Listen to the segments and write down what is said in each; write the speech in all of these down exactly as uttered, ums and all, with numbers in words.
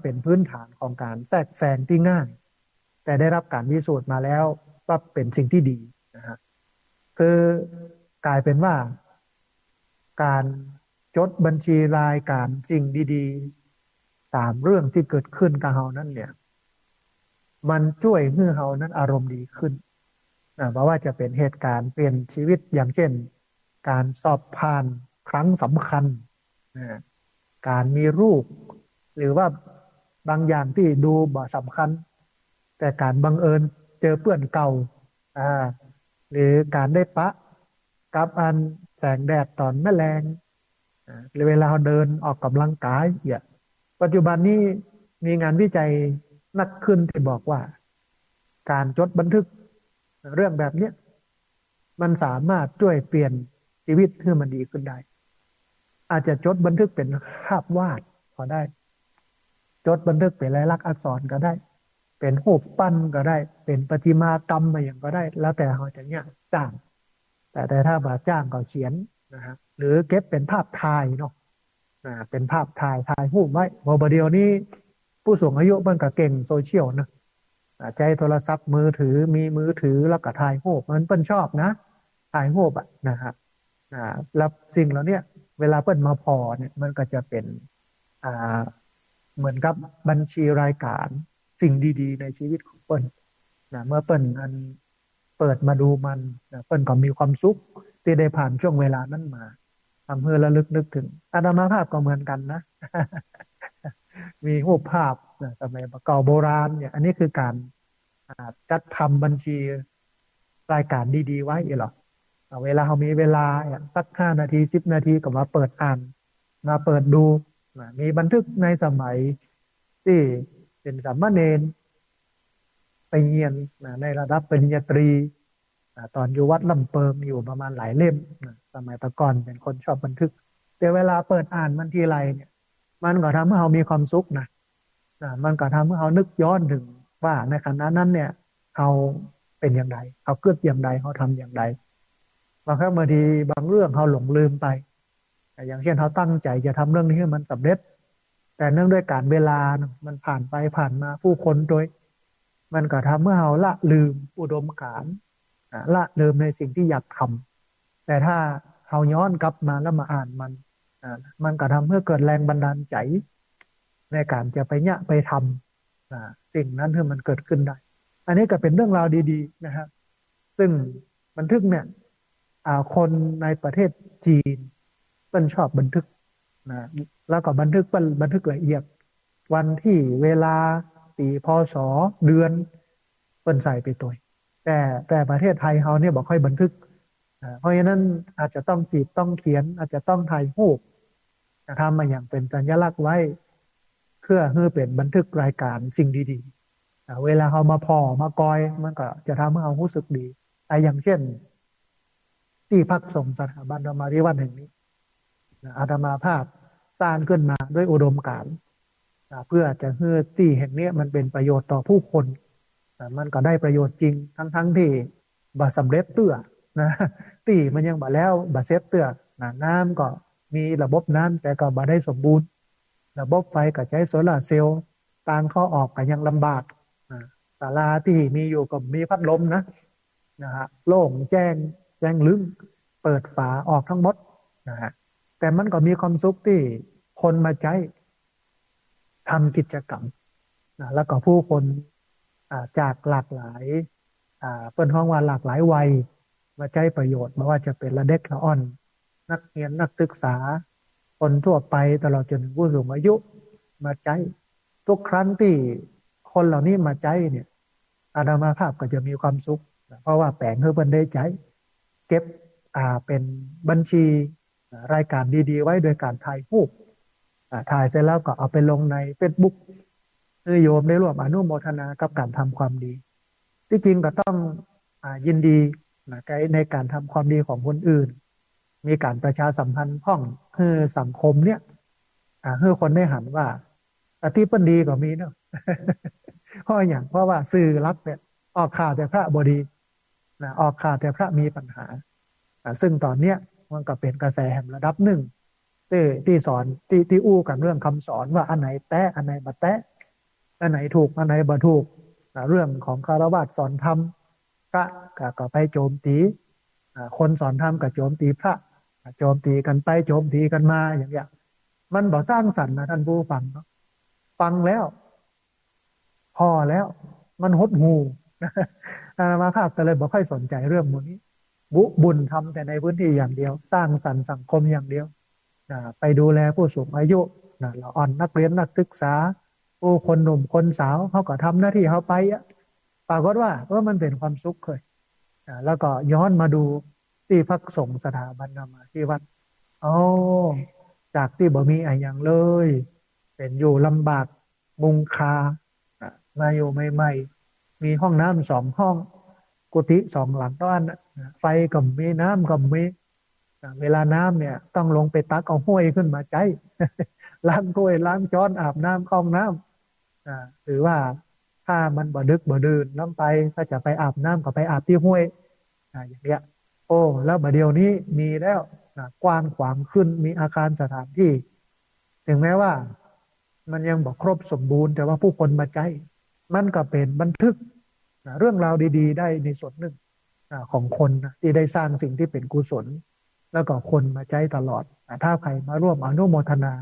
เป็นพื้นฐานของการแทรกแซงตี้ง่าย แต่ได้รับการพิสูจน์มาแล้วว่าเป็นสิ่งที่ดีนะฮะ คือกลายเป็นว่าการจดบัญชีรายการสิ่งดีๆ ต๋ามเรื่องตี้เกิดขึ้นกับเฮานั้นเนี่ย มันจ้วยหื้อเฮานั้นอารมณ์ดีขึ้นนะ บ่ว่าจะเป๋นเหตุการณ์เปลี่ยนชีวิต อย่างเช่น การสอบผ่านครั้งสำคัญนะ การมีลูก หรือว่าบางอย่างตี้ดูบ่สำคัญ แต่การบังเอิญเจอเปื้อนเก่า อ่า หรือการได้ปะกับอันแสงแดดต๋อนแมลง อ่า หรือเวลาเฮาเดินออกกำลังกายเนี่ย ปัจจุบันนี้มีงานวิจัยนักขึ้นตี้บอกว่า การจดบันทึกเรื่องแบบเนี้ย มันสามารถจ้วยเปลี่ยนชีวิตหื้อมันดีขึ้นได้ อาจจะจดบันทึกเป๋นภาพวาดก็ได้ จดบันทึกเป๋นลายลักษณ์อักษรก็ได้ เป๋นรูปปั้นก็ได้ เป๋นประติมากรรมอะหยังก็ได้ แล้วแต่เฮาจะเนี่ยจ้าง แต่ แต่ถ้าบ่าจ้างก็เขียนนะฮะ หรือเก็บเป๋นภาพถ่ายเนาะ อ่า เป๋นภาพถ่าย ถ่ายรูปไว้ เพราะบ่าเดี่ยวนี้ผู้สูงอายุเปิ้นก็เก่งโซเชียลนะ อ่า ใจ๊โทรศัพท์มือถือ มีมือถือแล้วก็ถ่ายรูป มันเปิ้นชอบนะ ถ่ายรูปอะนะฮะ อ่า แล้วสิ่งเหล่าเนี้ย เวลาเปิ้นมาผ่อเนี่ย มันก็จะเป๋น อ่า เหมือนกับบัญชีรายการสิ่งดีๆ ในชีวิตของเปิ้นนะ เมื่อเปิ้นอันเปิดมาดูมันนะ เปิ้นก็มีความสุขตี้ได้ผ่านช่วงเวลานั้นมา ทำหื้อระลึกนึกถึง อาตมาภาพก็เหมือนกันนะ มีรูปภาพนะ สมัยเก่าโบราณเนี่ย อันนี้คือการ อ่า จัดทำบัญชีรายการดีๆ ไว้อีหรอ อ่า เวลาเฮามีเวลาเนี่ย สักห้านาที สิบนาทีก็มาเปิดอ่าน มาเปิดดูนะ มีบันทึกในสมัยตี้เป๋นสามเณรไปเฮียนนะ ในระดับปริญญาตรี อ่า ต๋อนอยู่วัดล่ำเปิงอยู่ประมาณหลายเล่มนะ สมัยแต่ก่อนเป๋นคนชอบบันทึก แต่เวลาเปิดอ่านมันทีไรเนี่ย มันก็ทำให้เฮามีความสุขนะ นะ มันก็ทำให้เฮานึกย้อนถึงว่าในขณะนั้นเนี่ย เฮาเป๋นอย่างใด เฮากึ๊ดอย่างใด เฮาทำอย่างใด บางครั้งบางทีบางเรื่องเฮาหลงลืมไป อ่ะ อย่างเช่น เฮาตั้งใจ๋จะทำเรื่องนี้หื้อมันสำเร็จ แต่เนื่องด้วยกาลเวลาเนาะ มันผ่านไปผ่านมา ผู้คนโดย มันก็ทำหื้อเฮาละลืมอุดมการณ์ อ่ะ ละลืมในสิ่งตี้อยากทำ แต่ถ้าเฮาย้อนกลับมาแล้วมาอ่านมัน อ่ะ มันก็ทำหื้อเกิดแรงบันดาลใจ๋ ในการจะไปเยียะไปทำ อ่า สิ่งนั้นหื้อมันเกิดขึ้นได้ อันนี้ก็เป๋นเรื่องราวดีๆ นะฮะ ซึ่งบันทึกเนี่ย อ่า คนในประเทศจีนเปิ้นชอบบันทึกนะ แล้วก็บันทึกเปิ้นบันทึกละเอียด วันที่ เวลา ปี พ.ศ. เดือน เปิ้นใส่ไปตวย แต่ แต่ประเทศไทยเฮาเนี่ยบ่ค่อยบันทึก อ่า เพราะฉะนั้นอาจจะต้องขีดต้องเขียน อาจจะต้องถ่ายรูป จะทำมาอย่างเป๋นสัญลักษณ์ไว้ เพื่อหื้อเป๋นบันทึกรายการสิ่งดีๆ อ่า เวลาเฮามาผ่อมากอย มันก็จะทำหื้อเฮาฮู้สึกดี อ่า อย่างเช่น ตี้พักสงฆ์สถาบันธรรมาภิวัฒน์แห่งนี้นะ อาตมาภาพสร้างขึ้นมาด้วยอุดมการณ์ อ่า เพื่อจะหื้อตี้แห่งเนี้ยมันเป๋นประโยชน์ต่อผู้คน อ่า มันก็ได้ประโยชน์จริง ทั้งๆ ตี้บ่สำเร็จเตื้อนะ ตี้มันยังบ่แล้ว บ่เสร็จเตื้อนะ น้ำก็มีระบบน้ำ แต่ก็บ่ได้สมบูรณ์ ระบบไฟก็ใจ๊โซลาร์เซลล์ ตางเข้าออกก็ยังลำบาก อ่า ศาลาตี้มีอยู่ก็มีพัดลมนะ นะฮะ โล่งแจ้ง แจ้งลึ้ง เปิดฝาออกทั้งหมดนะฮะ แต่มันก็มีความสุขตี้คนมาใจ๊ทำกิจกรรมนะ แล้วก็ผู้คน อ่า จากหลากหลาย อ่า เปิ้นฮ้องว่าหลากหลายวัย มาใจ๊ประโยชน์ บ่ว่าจะเป๋นละเด็กละอ่อน นักเฮียน นักศึกษา คนทั่วไป ตลอดจนถึงผู้สูงอายุ มาใจ๊ ทุกครั้งตี้คนเหล่านี้มาใจ๊เนี่ย อาตมาภาพก็จะมีความสุขนะ เพราะว่าแป๋งหื้อเปิ้นได้ใจ๊ เก็บ อ่า เป๋นบัญชี อ่า รายการดีๆ ไว้โดยการถ่ายรูป อ่า ถ่ายเสร็จแล้วก็เอาไปลงในเฟซบุ๊ก หื้อโยมได้ร่วมอนุโมทนากับการทำความดี ตี้จริงก็ต้อง อ่า ยินดีนะ ใน ในการทำความดีของคนอื่น มีการประชาสัมพันธ์พ่องหื้อสังคมเนี่ย อ่า หื้อคนได้หันว่า อาตี้เปิ้นดีก็มีเนาะ เพราะหยัง เพราะว่าสื่อหลักเนี่ย ออกข่าวแต่พระบ่ดีนะ ออกข่าวแต่พระมีปัญหา อ่า ซึ่งต๋อนเนี้ยมันก็เป๋นกระแสแหมระดับนึ่ง ตี้ ตี้สอน ตี้ ตี้อู้กั๋นเรื่องกำสอนว่าอันไหนแต๊ อันไหนบ่แต๊ อันไหนถูก อันไหนบ่ถูก อ่า เรื่องของฆราวาสสอนธรรม พระก็ ก็ไปโจมตี๋ อ่า คนสอนธรรมก็โจมตี๋พระ อ่า โจมตี๋กั๋นไปโจมตี๋กั๋นมาอย่างเนี้ย มันบ่สร้างสรรค์นะท่านผู้ฟังเนาะ ฟังแล้ว พอแล้ว มันหดหู่ อาตมาภาพก็เลยบ่ค่อยสนใจ๋เรื่องหมู่นี้ บุ บุญทำแต่ในพื้นที่อย่างเดียว สร้างสรรค์สังคมอย่างเดียว อ่า ไปดูแลผู้สูงอายุ นะ ละอ่อนนักเรียนนักศึกษา ผู้คนหนุ่มคนสาว เฮาก็ทำหน้าตี้เฮาไปอะ ปรากฏว่า เออ มันเป๋นความสุขเว้ย อ่า แล้วก็ย้อนมาดูตี้พักสงฆ์สถาบันธรรมาภิวัตน์ อ๋อ จากตี้บ่มีอะหยังเลย เป๋นอยู่ลำบากมุงคา อ่ะ มาอยู่ใหม่ๆ มีห้องน้ำสองห้อง กุฏิสองหลังเต้าอั้นน่ะ ไฟก็บ่มี น้ำก็บ่มี อ่ะ เวลาน้ำเนี่ยต้องลงไปตักเอาห้วยขึ้นมาใจ๊ ล้างถ้วยล้างจ๊อน อาบน้ำเข้าห้องน้ำ อ่า หรือว่าถ้ามันบ่ดึกบ่ดื่นล้ำไป ถ้าจะไปอาบน้ำก็ไปอาบตี้ห้วย อ่า อย่างเนี้ย โอ้ แล้วบ่าเดี่ยวนี้มีแล้ว อ่า กว้างขวางขึ้น มีอาคารสถานตี้ ถึงแม้ว่ามันยังบ่ครบสมบูรณ์ แต่ว่าผู้คนมาใจ๊ มันก็เป๋นบันทึก อ่า เรื่องราวดีๆ ได้ในส่วนหนึ่ง อ่า ของคนนะ ตี้ได้สร้างสิ่งตี้เป๋นกุศล แล้วก็คนมาใจ๊ตลอด อ่า ถ้าใผมาร่วมอนุโมทนา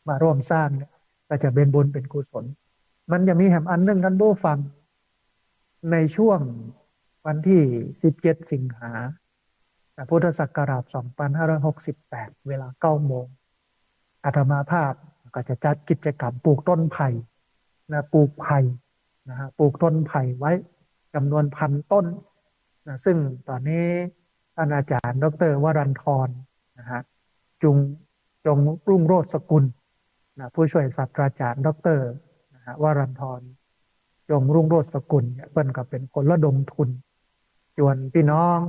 มาร่วมสร้างเนี่ย ก็จะเป๋นบุญเป๋นกุศล มันจะมีแหมอันหนึ่งท่านผู้ฟัง ในช่วงวันตี้สิบเจ็ดสิงหา พุทธศักราชสองพันห้าร้อยหกสิบแปด เวลาเก้าโมง อาตมาภาพก็จะจัดกิจกรรมปลูกต้นไผ่นะ ปลูกไผ่นะฮะ ปลูกต้นไผ่ไว้จ๋ำนวนพันต้นนะ ซึ่งต๋อนนี้ต้านอาจ๋ารย์ด็อกเตอร์วรันทรนะฮะ จุง จงรุ่งโรจน์สกุลนะ ผู้ช่วยศาสตราจ๋ารย์ด็อกเตอร์นะฮะ วรันทร จงรุ่งโรจน์สกุลเนี่ย เปิ้นก็เป๋นคนระดมทุน จวนปี้น้อง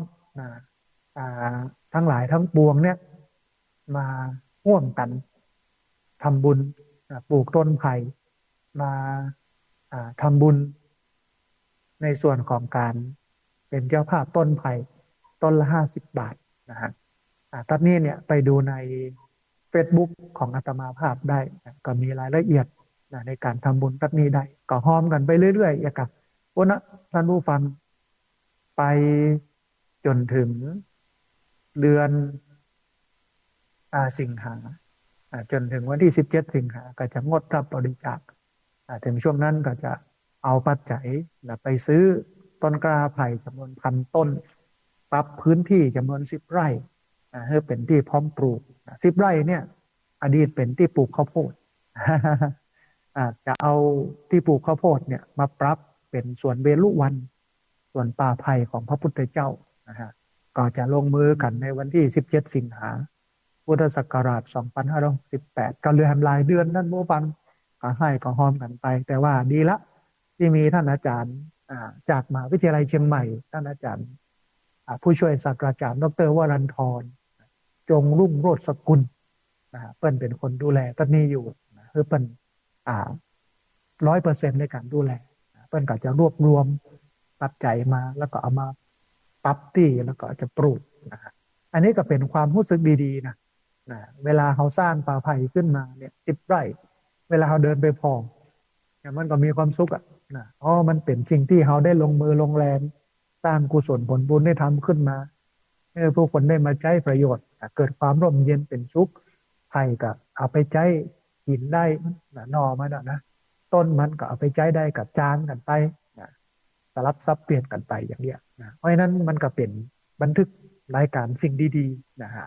นะ อ่า ตังหลายตังปวงเนี่ย มาฮ่วมกั๋นทำบุญนะ ปลูกต้นไผ่ มา อ่า ทำบุญในส่วนของก๋านเป๋นเจ้าภาพต้นไผ่ ต้นละห้าสิบบาทนะฮะ อ่า ตั๊ดนี้เนี่ยไปดูในเฟซบุ๊กของอาตมาภาพได้นะ ก็มีรายละเอียดนะ ในก๋านทำบุญตั๊ดนี้ได้ ก็ฮอมกั๋นไปเรื่อยๆ อย่างกับ โอ้นะ ท่านผู้ฟัง ไปจ๋นเถิงเดือน อ่า สิงหา อ่า จ๋นเถิงวันตี้สิบเจ็ดสิงหา ก็จะงดรับบริจาค อ่า เถิงช่วงนั้นก็จะเอาปัจจัยนะ ไปซื้อต้นกล้าไผ่จ๋ำนวนพันต้น ปรับพื้นตี้จ๋ำนวนสิบไร่ อ่า หื้อเป๋นตี้พร้อมปลูก อ่า สิบไร่เนี่ย อดีตเป๋นตี้ปลูกข้าวโพด อ่า จะเอาตี้ปลูกข้าวโพดเนี่ยมาปรับเป๋นสวนเวฬุวัณ สวนป่าไผ่ของพระพุทธเจ้านะฮะ ก็จะลงมือกั๋นในวันตี้สิบเจ็ดสิงหา พุทธศักราชสองพันห้าร้อยหกสิบแปด ก็เหลือแหมหลายเดือนท่านผู้ฟัง ก็ไห้ก็ฮอมกั๋นไป แต่ว่าดีละ ตี้มีต้านอาจ๋ารย์ อ่า จากมหาวิทยาลัยเชียงใหม่ ต้านอาจ๋ารย์ อ่า ผู้ช่วยศาสตราจ๋ารย์ด็อกเตอร์วรันทร จงรุ่งโรจน์สกุลนะฮะ เปิ้นเป๋นคนดูแลตั๊ดนี้อยู่นะ คือเปิ้น อ่า ร้อยเปอร์เซ็นต์ ในก๋านดูแลนะ เปิ้นก็จะรวบรวมปัจจัยมา แล้วก็เอามาปรับตี้ แล้วก็จะปลูกนะฮะ อันนี้ก็เป๋นความฮู้สึกดีๆ นะ นะ เวลาเฮาสร้างป่าไผ่ขึ้นมาเนี่ย สิบไร่ เวลาเฮาเดินไปผ่อเนี่ย มันก็มีความสุขอะนะ อ๋อ มันเป๋นสิ่งตี้เฮาได้ลงมือลงแรง สร้างกุศลผลบุญได้ทำขึ้นมา เออ ผู้คนได้มาใจ๊ประโยชน์ อ่ะ เกิดความร่มเย็นเป๋นสุข ไผ่ก็เอาไปใจ๊กิ๋นได้นะ หน่อมันอะนะ ต้นมันก็เอาไปใจ๊ได้ ก็จางกั๋นไปนะ สลับสับเปลี่ยนกั๋นไปอย่างเนี้ยนะ เพราะฉะนั้นมันก็เป๋นบันทึกรายก๋านสิ่งดีๆ นะฮะ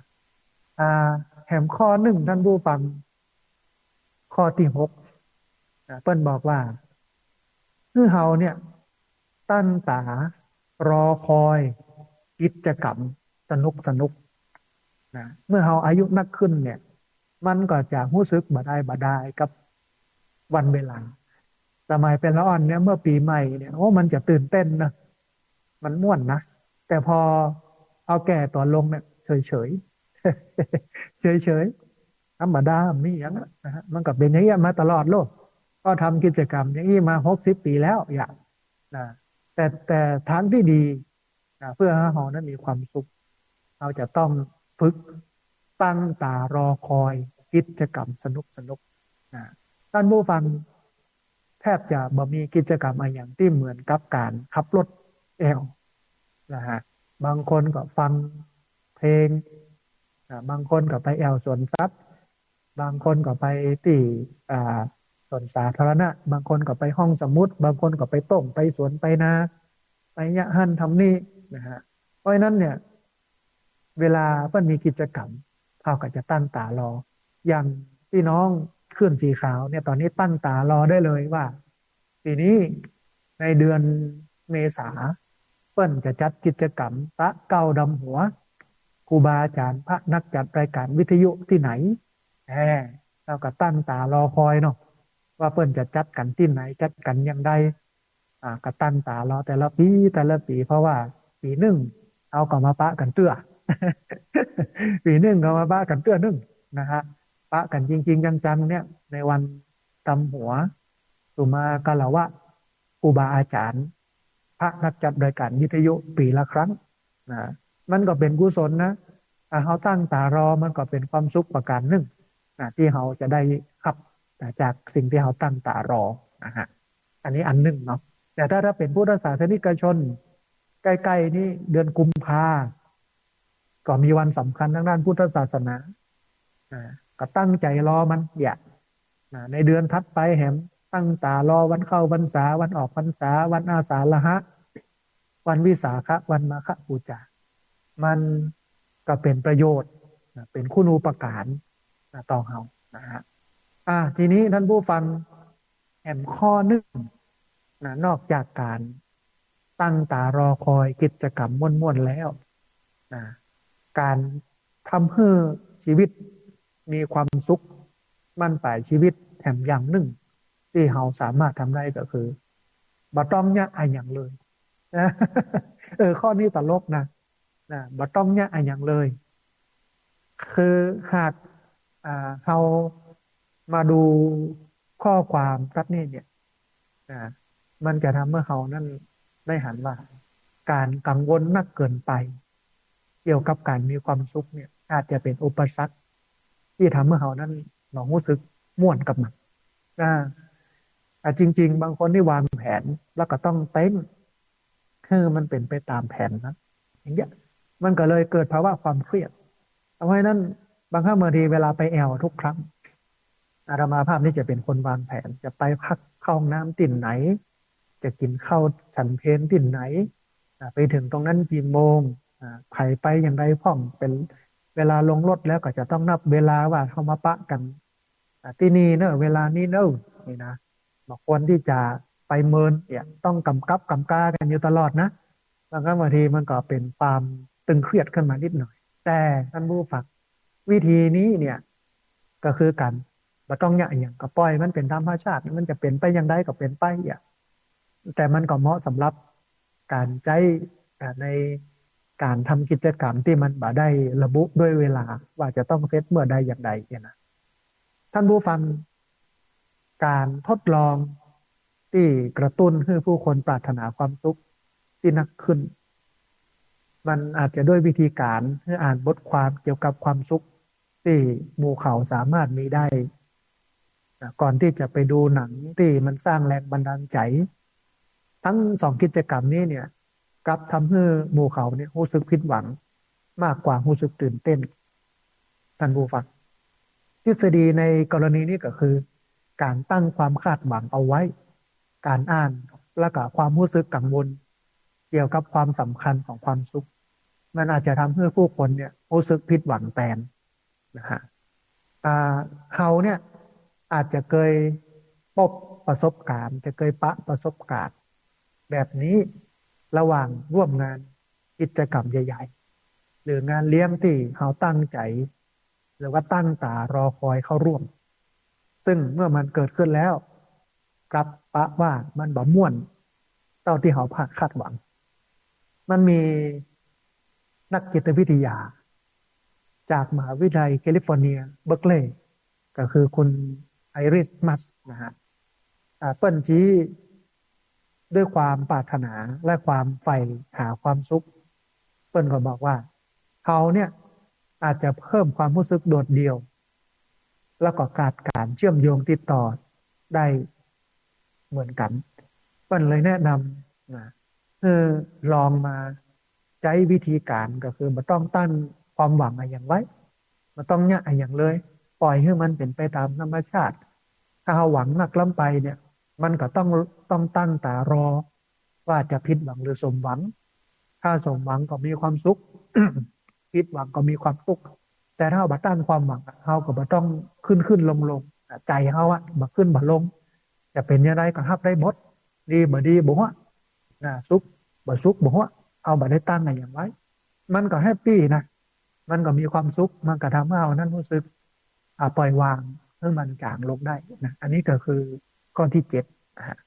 อ่า แหมข้อนึ่งท่านผู้ฟัง ข้อตี้หกนะ เปิ้นบอกว่า คือเฮาเนี่ย ตั้งต๋ารอคอยกิจกรรมสนุกๆ นะ เมื่อเฮาอายุนักขึ้นเนี่ย มันก็จะฮู้สึกบ่ดายบ่ดายกับวันเวลา สมัยเป๋นละอ่อนเนี่ย เมื่อปี๋ใหม่เนี่ย โอ้ มันจะตื่นเต้นนะ มันม่วนนะ แต่พอเฮาแก่ตั๋วลงเนี่ย เฉยๆ เฉยๆ ธรรมดา บ่มีอะหยังอะนะฮะ มันก็เป๋นอย่างเนี้ยมาตลอดโลด ก็ทำกิจกรรมอย่างนี้มาหกสิบปี๋แล้ว อย่าง นะ แต่ แต่ทางตี้ดีนะ เพื่อหื้อเฮานั้นมีความสุข เฮาจะต้องฝึก ตั้งต๋ารอคอยกิจกรรมสนุกๆ นะ ต้านผู้ฟัง แทบจะบ่มีกิจกรรมอะหยังตี้เหมือนกับก๋านขับรถแอ่วนะฮะ บางคนก็ฟังเพลง อ่า บางคนก็ไปแอ่วสวนสัตว์ บางคนก็ไปตี้ อ่า สวนสาธารณะ บางคนก็ไปห้องสมุด บางคนก็ไปต้ง ไปสวน ไปนา ไปเยียะหั้นทำนี่นะฮะ เพราะฉะนั้นเนี่ย เวลาเปิ้นมีกิจกรรม เฮาก็จะตั้งต๋ารอ อย่างปี้น้องคลื่นสีขาวเนี่ย ต๋อนนี้ตั้งต๋ารอได้เลยว่า ปี๋นี้ในเดือนเมษา เปิ้นจะจัดกิจกรรมตะเก๊าดำหัว ครูบาอาจ๋ารย์ พระนักจัดรายการวิทยุตี้ไหน แหม เฮาก็ตั้งต๋ารอคอยเนาะ ว่าเปิ้นจะจัดกั๋นตี้ไหน จัดกั๋นอย่างใด อ่า ก็ตั้งต๋ารอแต่ละปี๋ แต่ละปี๋ เพราะว่าปี๋นึ่งเฮาก็มาปะกั๋นเตื้อ ปี๋นึ่งก็มาปะกั๋นเตื้อนึ่งนะฮะ ปะกั๋นจริงๆ จังๆ เนี่ย ในวันดำหัว สุมาคารวะครูบาอาจ๋ารย์ พระนักจัดรายการวิทยุปี๋ละครั้งนะ มันก็เป๋นกุศลนะ ถ้าเฮาตั้งต๋ารอ มันก็เป๋นความสุขประก๋านนึ่งนะ ตี้เฮาจะได้ฮับนะ จากสิ่งตี้เฮาตั้งต๋ารอนะฮะ อันนี้อันนึ่งเนาะ แต่ถ้า ถ้าเป๋นพุทธศาสนิกชน ใก้ๆ นี่เดือนกุมภา ก็มีวันสำคัญตางด้านพุทธศาสนา อ่า ก็ตั้งใจ๋รอมันเยียะ อ่า ในเดือนถัดไปแหม ตั้งต๋ารอวันเข้าพรรษา วันออกพรรษา วันอาสาฬหะ วันวิสาขะ วันมาฆบูชา มันก็เป๋นประโยชน์นะ เป๋นคุณูปการนะ ต่อเฮานะฮะ อ่า ทีนี้ต้านผู้ฟัง แหมข้อนึ่งนะ นอกจากก๋านตั้งต๋ารอคอยกิจกรรมม่วนๆ แล้วนะ ก๋านทำหื้อชีวิตมีความสุข บั้นป๋ายชีวิตแหมอย่างนึ่ง ตี้เฮาสามารถทำได้ก็คือ บ่ต้องเยียะอะหยังเลย เออ ข้อนี้ตลกนะ นะ บ่ต้องเยียะอะหยังเลย คือหาก อ่า เฮามาดูข้อความตั๊ดนี้เนี่ย นะ มันจะทำหื้อเฮานั้นได้หันว่า ก๋านกังวลนักเกินไป เกี่ยวกับก๋านมีความสุขเนี่ย อาจจะเป๋นอุปสรรค ตี้ทำหื้อเฮานั้นบ่ฮู้สึกม่วนกับมัน นะ อ่ะ จริงๆ บางคนนี่วางแผน แล้วก็ต้องเต๊ง หื้อมันเป๋นไปต๋ามแผนนะ อย่างเงี้ย มันก็เลยเกิดภาวะความเครียด เอาไว้นั้น บางครั้งบางทีเวลาไปแอ่วทุกครั้ง อาตมาภาพนี่จะเป๋นคนวางแผน จะไปพักเข้าห้องน้ำตี้ไหน จะกิ๋นข้าวฉันเพลตี้ไหน อ่า ไปเถิงตรงนั้นกี่โมง อ่า ใผไปอย่างใดพ่อง เป๋นเวลาลงรถแล้วก็จะต้องนับเวลาว่าเฮามาปะกั๋น อ่า ตี้นี่เน่อ เวลานี้เน่อ นี่นะ บ่ควรตี้จะไปเมินเนี่ย ต้องก๋ำกับก๋ำกากั๋นอยู่ตลอดนะ บางครั้งบางทีมันก็เป๋นความตึงเครียดขึ้นมานิดหน่อย แต่ต้านผู้ฟัง วิธีนี้เนี่ย ก็คือก๋านบ่ต้องเยียะอะหยัง ก็ปล่อยมันเป๋นธรรมชาติ มันจะเป๋นไปอย่างใดก็เป๋นไปอ่ะ แต่มันก็เหมาะสำหรับก๋านใจ๊ อ่า ในก๋านทำกิจกรรมตี้มันบ่ได้ระบุด้วยเวลาว่าจะต้องเสร็จเมื่อใดอย่างใดเนี่ยนะ ต้านผู้ฟัง ก๋านทดลองตี้กระตุ้นหื้อผู้คนปรารถนาความสุขตี้นักขึ้น มันอาจจะด้วยวิธีก๋านหื้ออ่านบทความเกี่ยวกับความสุขตี้หมู่เขาสามารถมีได้ นะ ก่อนตี้จะไปดูหนังตี้มันสร้างแรงบันดาลใจ๋ ตึงสองกิจกรรมนี้เนี่ย กลับทำหื้อหมู่เขาเนี่ยฮู้สึกผิดหวังมากกว่าฮู้สึกตื่นเต้น ต้านผู้ฟัง ทฤษฎีในกรณีนี้ก็คือ ก๋านตั้งความคาดหวังเอาไว้ ก๋านอ่าน แล้วก็ความฮู้สึกกังวล เกี่ยวกับความสำคัญของความสุข มันอาจจะทำหื้อผู้คนเนี่ยฮู้สึกผิดหวังแตน นะฮะ อ่า เฮาเนี่ยอาจจะเกยปบประสบก๋ารณ์ จะเกยปะประสบก๋ารณ์แบบนี้ ระหว่างร่วมงานกิจกรรมใหญ่ๆ หรืองานเลี้ยงตี้เฮาตั้งใจ๋ หรือว่าตั้งต๋ารอคอยเข้าร่วม ซึ่งเมื่อมันเกิดขึ้นแล้ว กลับปะว่ามันบ่ม่วนเต้าตี้เฮาคาดหวัง มันมีนักจิตวิทยา จากมหาวิทยาลัยแคลิฟอร์เนีย เบิร์กลีย์ ก็คือคุณไอริส มัสก์ นะฮะ อ่า เปิ้นซี้ด้วยความปรารถนาและความใฝ่หาความสุข เปิ้นก็บอกว่า เฮาเนี่ย อาจจะเพิ่มความฮู้สึกโดดเดี่ยว แล้วก็ขาดก๋านเจื้อมโยงติดต่อได้เหมือนกั๋น เปิ้นเลยแนะนำนะ หื้อลองมาใจ๊วิธีก๋าน ก็คือบ่ต้องตั้งความหวังอะหยังไว้ บ่ต้องเยียะอะหยังเลย ปล่อยหื้อมันเป๋นไปต๋ามธรรมชาติ ถ้าเฮาหวังนักล้ำไปเนี่ย มันก็ต้อง ต้องตั้งต๋ารอ ว่าจะผิดหวังหรือสมหวัง ถ้าสมหวังก็มีความสุข ผิดหวังก็มีความทุกข์ แต่ถ้าเฮาบ่ตั้งความหวังอะ เฮาก็บ่ต้องขึ้นขึ้นลงลง ใจ๋เฮาอะ บ่ขึ้นบ่ลง จะเป๋นจะใดก็ฮับได้หมด ดีบ่ดีบ่ฮู้ นะสุขบ่สุขบ่ฮู้ เฮาบ่ได้ตั้งอะหยังไว้ มันก็แฮปปี้นะ มันก็มีความสุข มันก็ทำหื้อเฮานั้นฮู้สึก อ่า ปล่อยวางหื้อมันจ๋างลงได้นะ อันนี้ก็คือข้อตี้เจ็ดนะฮะ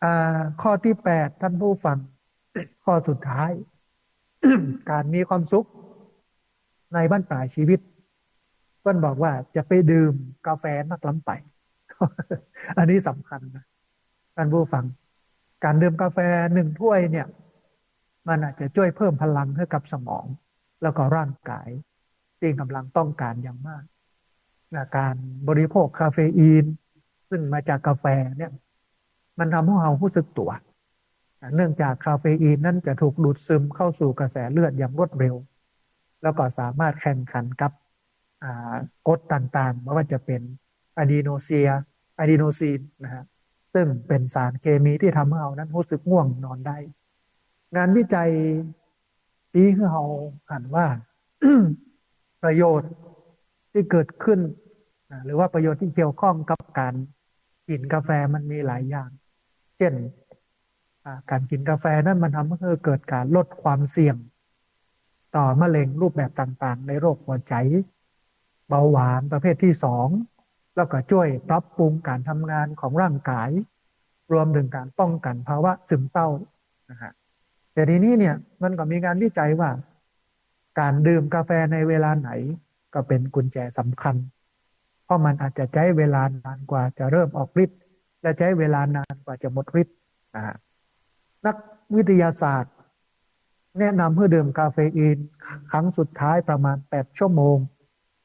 อ่า ข้อตี้แปด ท่านผู้ฟัง ข้อสุดท้าย ก๋านมีความสุขในบั้นปลายชีวิต เปิ้นบอกว่าจะไปดื่มกาแฟนักล้ำไป อันนี้สำคัญนะ ท่านผู้ฟัง ก๋านดื่มกาแฟหนึ่งถ้วยเนี่ย มันอาจจะจ้วยเพิ่มพลังหื้อกับสมอง แล้วก็ร่างก๋าย ตี้ก่ำลังต้องก๋านอย่างมากนะ ก๋านบริโภคคาเฟอีน ซึ่งมาจากกาแฟเนี่ย มันทำหื้อเฮาฮู้สึกตั๋วนะ เนื่องจากคาเฟอีนนั้นจะถูกดูดซึมเข้าสู่กระแสเลือดอย่างรวดเร็ว แล้วก็สามารถแข่งขันกับ อ่า กรดต่างๆ บ่ว่าจะเป๋นอะดีโนเซีย อะดีโนซีนนะฮะ ซึ่งเป๋นสารเคมีตี้ทำหื้อเฮานั้นฮู้สึกง่วงนอนได้ งานวิจัย ตี้หื้อเฮาหันว่า ประโยชน์ตี้เกิดขึ้นนะ หรือว่าประโยชน์ตี้เกี่ยวข้องกับก๋านกิ๋นกาแฟมันมีหลายอย่าง เจ้น อ่า ก๋านกิ๋นกาแฟนั้นมันทำหื้อเกิดก๋านลดความเสี่ยง ต่อมะเร็งรูปแบบต่างๆ ในโรคหัวใจ๋ เบาหวานประเภทตี้สอง แล้วก็จ้วยปรับปรุงก๋านทำงานของร่างก๋าย รวมเถิงก๋านป้องกั๋นภาวะซึมเศร้านะฮะ แต่ทีนี้เนี่ยมันก็มีงานวิจัยว่า ก๋านดื่มกาแฟในเวลาไหนก็เป๋นกุญแจสำคัญ เพราะมันอาจจะใจ๊เวลานานกว่าจะเริ่มออกฤทธิ์ และใจ๊เวลานานกว่าจะหมดฤทธิ์นะฮะ นักวิทยาศาสตร์ แนะนำหื้อดื่มคาเฟอีนครั้งสุดท้ายประมาณแปดชั่วโมง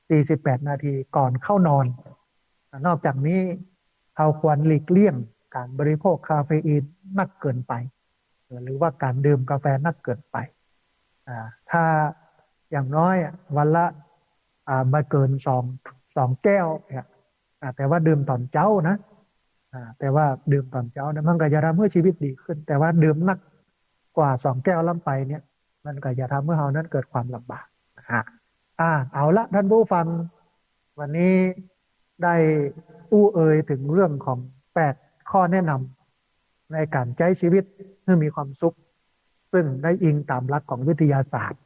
สี่สิบแปดนาทีก่อนเข้านอน นอกจากนี้เฮาควรหลีกเลี่ยงก๋านบริโภคคาเฟอีนนักเกินไป หรือว่าก๋านดื่มกาแฟนักเกินไป อ่า ถ้าอย่างน้อยอะวันละ อ่า บ่เกินสอง สองแก้วเนี่ย อ่า แต่ว่าดื่มต๋อนเจ๊านะ อ่า แต่ว่าดื่มต๋อนเจ๊าเนี่ยมันก็จะทำหื้อชีวิตดีขึ้น แต่ว่าดื่มนักกว่าสองแก้วล้ำไปเนี่ย มันก็จะทำหื้อเฮานั้นเกิดความลำบากนะฮะ อ่า เอาละท่านผู้ฟัง วันนี้ได้อู้เอ่ยเถิงเรื่องของแปดข้อแนะนำในก๋านใจ๊ชีวิตหื้อมีความสุข ซึ่งได้อิงต๋ามหลักของวิทยาศาสตร์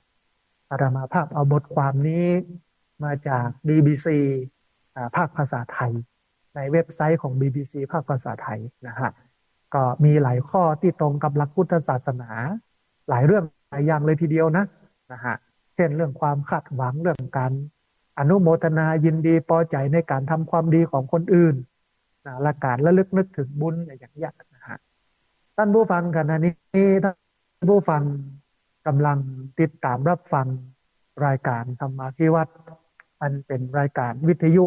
อาตมาภาพเอาบทความนี้มาจาก บีบีซี อ่า ภาคภาษาไทย ในเว็บไซต์ของ บีบีซี ภาคภาษาไทยนะฮะ ก็มีหลายข้อตี้ตรงกับหลักพุทธศาสนา หลายเรื่องหลายอย่างเลยทีเดียวนะ นะฮะ เจ้นเรื่องความคาดหวัง เรื่องก๋านอนุโมทนายินดีปอใจ๋ในก๋านทำความดีของคนอื่นนะ และก๋านระลึกนึกเถิงบุญอย่างเงี้ยนะฮะ ท่านผู้ฟัง ขณะนี้ท่านผู้ฟังก่ำลังติดต๋ามรับฟังรายก๋านธรรมาภิวัตน์ อันเป๋นรายก๋านวิทยุ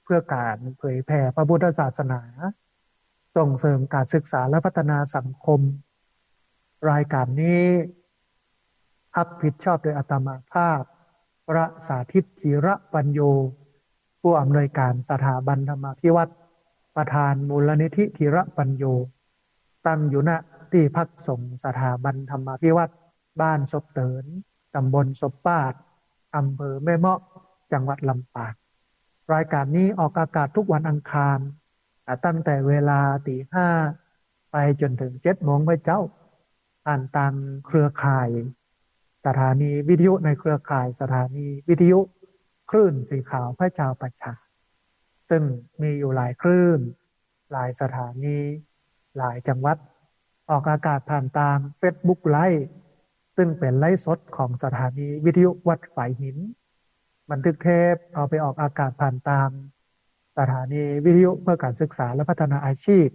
เพื่อก๋านเผยแผ่พระพุทธศาสนา ส่งเสริมการศึกษาและพัฒนาสังคม รายก๋านนี้รับผิดชอบโดยอาตมาภาพ พระสาธิต ธีระปัญโญ ผู้อำนวยการสถาบันธรรมาภิวัตน์ ประธานมูลนิธิธีระปัญโญ ตั้งอยู่ ณ ตี้พักสงฆ์สถาบันธรรมาภิวัตน์ บ้านศพเติน ต๋ำบลศพปาด อำเภอแม่เมาะ จังหวัดลำปาง รายก๋านนี้ออกอากาศทุกวันอังคาร อ่า ตั้งแต่เวลาตีห้าไปจ๋นเถิงเจ็ดโมงเมื่อเจ๊า ผ่านตางเครือข่ายสถานีวิทยุในเครือข่ายสถานีวิทยุคลื่นสีขาวพระชาวประชา ซึ่งมีอยู่หลายคลื่น หลายสถานี หลายจังหวัด ออกอากาศผ่านตาง Facebook Live ซึ่งเป๋นไลฟ์สดของสถานีวิทยุวัดฝายหิน บันทึกเทปเอาไปออกอากาศผ่านตางสถานีวิทยุเพื่อการศึกษาและพัฒนาอาชีพ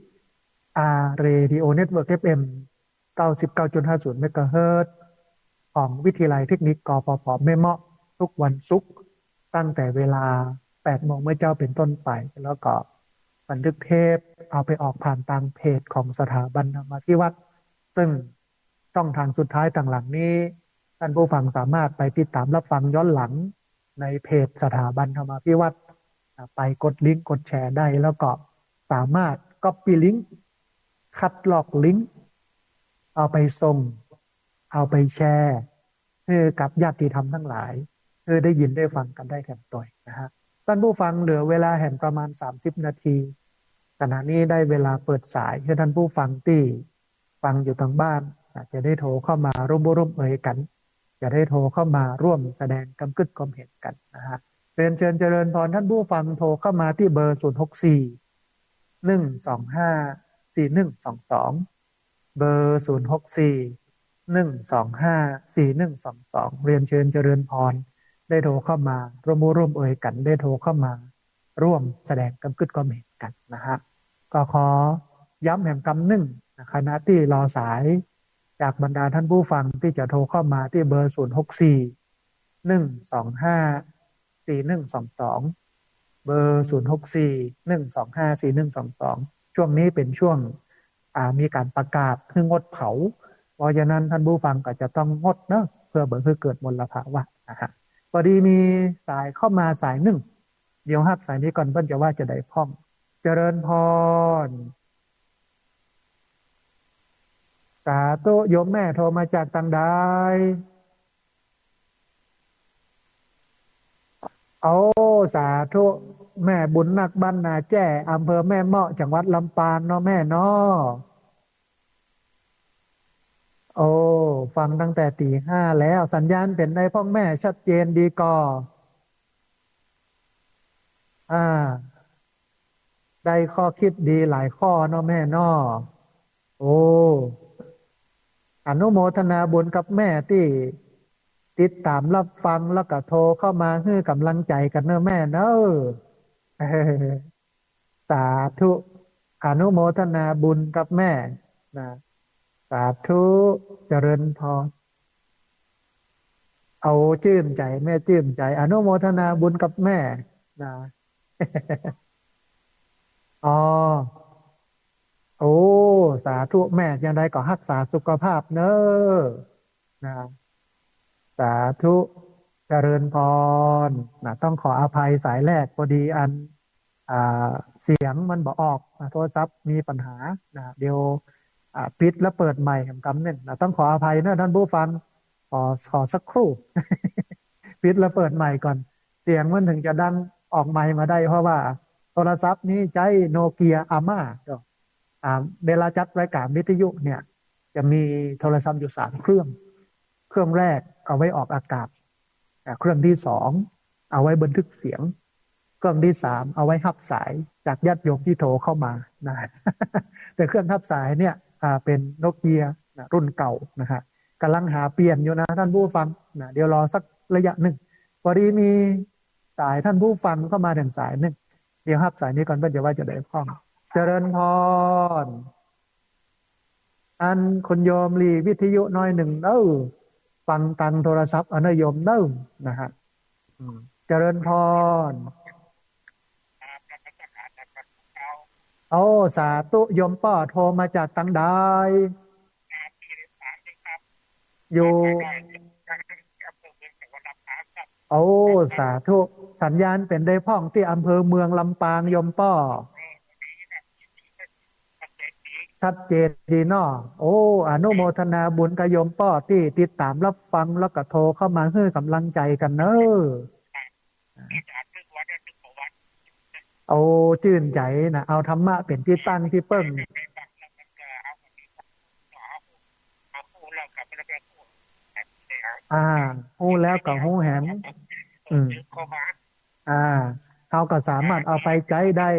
อาร์ Radio Network เอฟเอ็ม เก้าสิบเก้าจุดห้าศูนย์ เมกะเฮิรตซ์ ของวิทยาลัยเทคนิค กฟผ แม่เมาะ ทุกวันศุกร์ ตั้งแต่เวลาแปดโมงเมื่อเจ๊าเป็นต้นไป แล้วก็บันทึกเทปเอาไปออกผ่านตางเพจของสถาบันธรรมาภิวัฒน์ ซึ่งช่องทางสุดท้ายตางหลังนี้ ท่านผู้ฟังสามารถไปติดตามรับฟังย้อนหลังในเพจสถาบันธรรมาภิวัฒน์ อ่ะ ไปกดลิงก์กดแชร์ได้ แล้วก็สามารถก๊อปปี้ลิงก์ คัดลอกลิงก์ เอาไปส่ง เอาไปแชร์ หื้อกับญาติธรรมทั้งหลาย หื้อได้ยินได้ฟังกั๋นได้แถมตวยนะฮะ ท่านผู้ฟังเหลือเวลาแหมประมาณสามสิบนาที ขณะนี้ได้เวลาเปิดสายหื้อท่านผู้ฟังตี้ฟังอยู่ตางบ้าน อ่ะ จะได้โทรเข้ามาร่วมอู้ร่วมเอยกั๋น จะได้โทรเข้ามาร่วมแสดงกำกึ๊ดความเห็นกั๋นนะฮะ เรียนเชิญเจริญพรท่านผู้ฟังโทรเข้ามาตี้เบอร์ ศูนย์ หก สี่ หนึ่ง สอง ห้า สี่ หนึ่ง สอง สอง เบอร์ ศูนย์ หก สี่ หนึ่ง สอง ห้า สี่ หนึ่ง สอง สอง เรียนเชิญเจริญพร ได้โทรเข้ามาร่วมอู้ร่วมเอยกั๋น ได้โทรเข้ามาร่วมแสดงกำกึ๊ดความเห็นกั๋นนะฮะ ก็ขอย้ำแหมกำนึ่งนะ ขณะตี้รอสายจากบรรดาท่านผู้ฟังตี้จะโทรเข้ามาตี้เบอร์ ศูนย์ หก สี่ หนึ่ง สอง ห้า สี่ หนึ่ง สอง สอง เบอร์ ศูนย์ หก สี่ หนึ่ง สอง ห้า สี่ หนึ่ง สอง สอง ช่วงนี้เป๋นช่วง อ่า มีก๋านประกาศหื้องดเผา เพราะฉะนั้นท่านผู้ฟังก็จะต้องงดเนาะ เพื่อบ่หื้อเกิดมลภาวะนะฮะ พอดีมีสายเข้ามาสายนึ่ง เดี๋ยวฮับสายนี้ก่อน เปิ้นจะว่าจาใดพ่อง เจริญพร สาธุ โยมแม่โทรมาจากตางใด โอ้ สาธุ แม่บุญนักบ้านนาแจ้ อำเภอแม่เมาะ จังหวัดลำปางเนาะแม่เนาะ โอ้ ฟังตั้งแต่ตี๋ห้าแล้ว สัญญาณเป๋นใดพ่องแม่ ชัดเจนดีก่อ อ่า ได้ข้อคิดดีหลายข้อเนาะแม่เนาะ โอ้ อนุโมทนาบุญกับแม่ตี้ติดต๋ามรับฟังแล้วก็โทรเข้ามาหื้อกำลังใจ๋กั๋นเนาะแม่เนาะ สาธุ อนุโมทนาบุญกับแม่นะ สาธุ เจริญพร เอาจื้นใจ๋ แม่จื้นใจ๋ อนุโมทนาบุญกับแม่นะ อ๋อ โอ้ สาธุ แม่ จาใดก็ฮักษาสุขภาพเนาะ นะ สาธุ เจริญพร นะ ต้องขออภัยสายแรก พอดีอัน อ่า เสียงมันบ่ออกนะ โทรศัพท์มีปัญหานะ เดี๋ยว อ่า ปิดแล้วเปิดใหม่แหมกำนึ่งนะ ต้องขออภัยเนาะท่านผู้ฟัง ขอ ขอสักครู่ ปิดแล้วเปิดใหม่ก่อน เสียงมันถึงจะดังออกไมค์มาได้ เพราะว่าโทรศัพท์นี้ใจ๊โนเกียอาม่า อ่า เวลาจัดรายการวิทยุเนี่ย จะมีโทรศัพท์อยู่สามเครื่อง เครื่องแรกเอาไว้ออกอากาศ อ่า เครื่องที่สองเอาไว้บันทึกเสียง เครื่องที่สามเอาไว้ฮับสายจากญาติโยมที่โทรเข้ามานะ แต่เครื่องฮับสายเนี่ย อ่า เป๋นโนเกียนะ รุ่นเก่านะฮะ ก๋ำลังหาเปลี่ยนอยู่นะท่านผู้ฟังนะ เดี๋ยวรอสักระยะนึ่ง พอดีมีสายท่านผู้ฟังเข้ามาเถิงสายนึ่ง เดี๋ยวฮับสายนี้ก่อน เปิ้นจะว่าจาใดพ่อง เจริญพร อันคุณโยมหลีวิทยุหน้อยนึ่งเนาะ ฟังตางโทรศัพท์เอาเนาะโยมเนาะ นะฮะ อืม เจริญพร โอ้ สาธุ โยมป้อโทรมาจากตางใด อยู่ โอ้ สาธุ สัญญาณเป๋นใดพ่องตี้อำเภอเมืองลำปางโยมป้อ ชัดเจนดีเนาะ โอ้ อนุโมทนาบุญกับโยมป้อตี้ติดต๋ามรับฟังแล้วก็โทรเข้ามาหื้อกำลังใจ๋กั๋นเนาะ โอ้ จื้นใจ๋นะ เอาธรรมะเป๋นตี้ตั้งตี้เปิ้ง อ่า ฮู้แล้วก็ฮู้แหม อืม อ่า เฮาก็สามารถเอาไปใจ๊ได้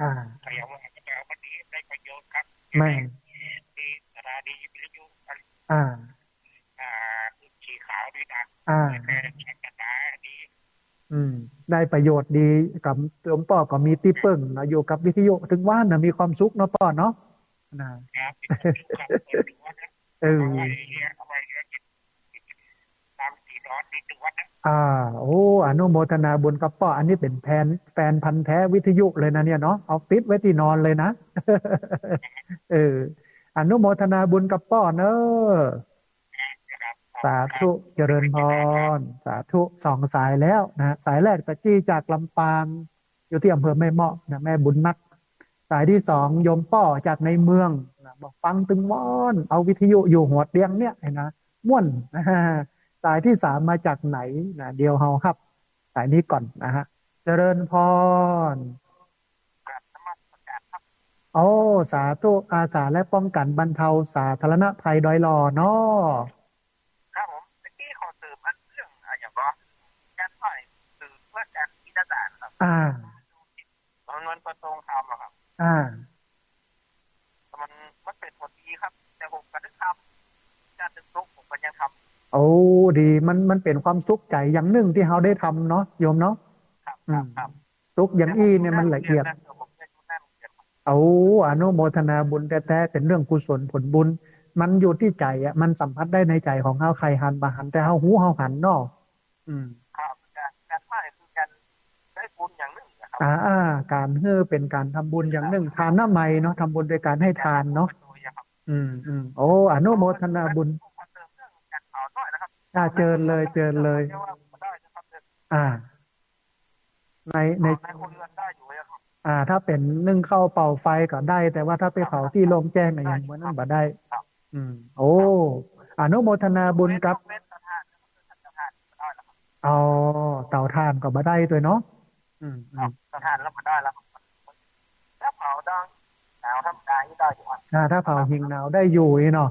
อ่า แม่น อ่า อ่า อืม ได้ประโยชน์ดี กับโยมป้อก็มีตี้เปิ้งเนาะ อยู่กับวิทยุเถิงวันนะ มีความสุขเนาะป้อเนาะ นะ เออ เอาไว้เรียน เอาไว้เรียน บางทีนอนดี อ่า โอ้ อนุโมทนาบุญกับป้อ อันนี้เป๋นแฟน แฟนพันธุ์แท้วิทยุเลยนะเนี่ยเนาะ เอาติดไว้ตี้นอนเลยนะ เออ อนุโมทนาบุญกับป้อเน้อ สาธุ เจริญพร สาธุ สองสายแล้วนะ สายแรกตะกี้จากลำปาง อยู่ตี้อำเภอแม่เมาะนะ แม่บุญนัก สายตี้สองโยมป้อจากในเมืองนะ บอกฟังตึงม่วน เอาวิทยุอยู่หัวเตียงเนี่ยนะ ม่วน สายตี้สามมาจากไหนนะ เดี๋ยวเฮาฮับสายนี้ก่อนนะฮะ เจริญพร กราบนมัสการครับ โอ้ สาธุ อาสาและป้องกันบรรเทาสาธารณภัยดอยหล่อเนาะ ครับผม ตะกี้ขอเสริมอันเรื่อง อ่ะ อย่างก็ การถ่าย คือเพื่อการจิตอาสาครับ อ่า เอาเงินประตูงทำอะครับ อ่า มัน มันเป๋นผลดีครับ แต่ผมก็ได้ทำ การตึกลุกผมก็ยังทำ โอ้ ดี มัน มันเป๋นความสุขใจ๋อย่างนึ่งตี้เฮาได้ทำเนาะ โยมเนาะ ครับ อืม ครับ ครับ สุขอย่างอี้เนี่ยมันละเอียด แต่ผมเรียนอยู่นั่น ผมเรียนอยู่นั่น โอ้ อนุโมทนาบุญแต๊ๆ เป๋นเรื่องกุศลผลบุญ มันอยู่ตี้ใจ๋อะ มันสัมผัสได้ในใจ๋ของเฮา ใค่หันบ่หัน แต่เฮาฮู้เฮาหันเนาะ อืม ครับ การ การไหว้คือการได้บุญอย่างนึ่งนะครับ อ่า อ่า ก๋านหื้อเป๋นก๋านทำบุญอย่างนึ่ง ทานน้ำไหมเนาะ ทำบุญโดยก๋านให้ทานเนาะ โดยครับ อืม อืม โอ้ อนุโมทนาบุญ ผมขอเสริมเรื่องการเผาหน่อยนะครับ อ่า เจิญเลย เจิญเลย เรียกว่าได้นะครับ อ่า ใน ใน เผาในครัวเรือนได้อยู่ไหมครับ อ่า ถ้าเป๋นนึ่งข้าวเป่าไฟก็ได้ แต่ว่าถ้าไปเผาตี้โล่งแจ้งอะ อย่างนั้นบ่ได้ ครับ อืม โอ้ อนุโมทนาบุญกับ เตาถ่านก็บ่ได้แล้วครับ อ๋อ เตาถ่านก็บ่ได้ตวยเนาะ อืม อืม ครับ เตาถ่านแล้วบ่ได้แล้วครับ ถ้าเผาดังหนาวธรรมดานี่ได้อยู่ครับ อ่า ถ้าเผาหิ้งหนาวได้อยู่อี้เนาะ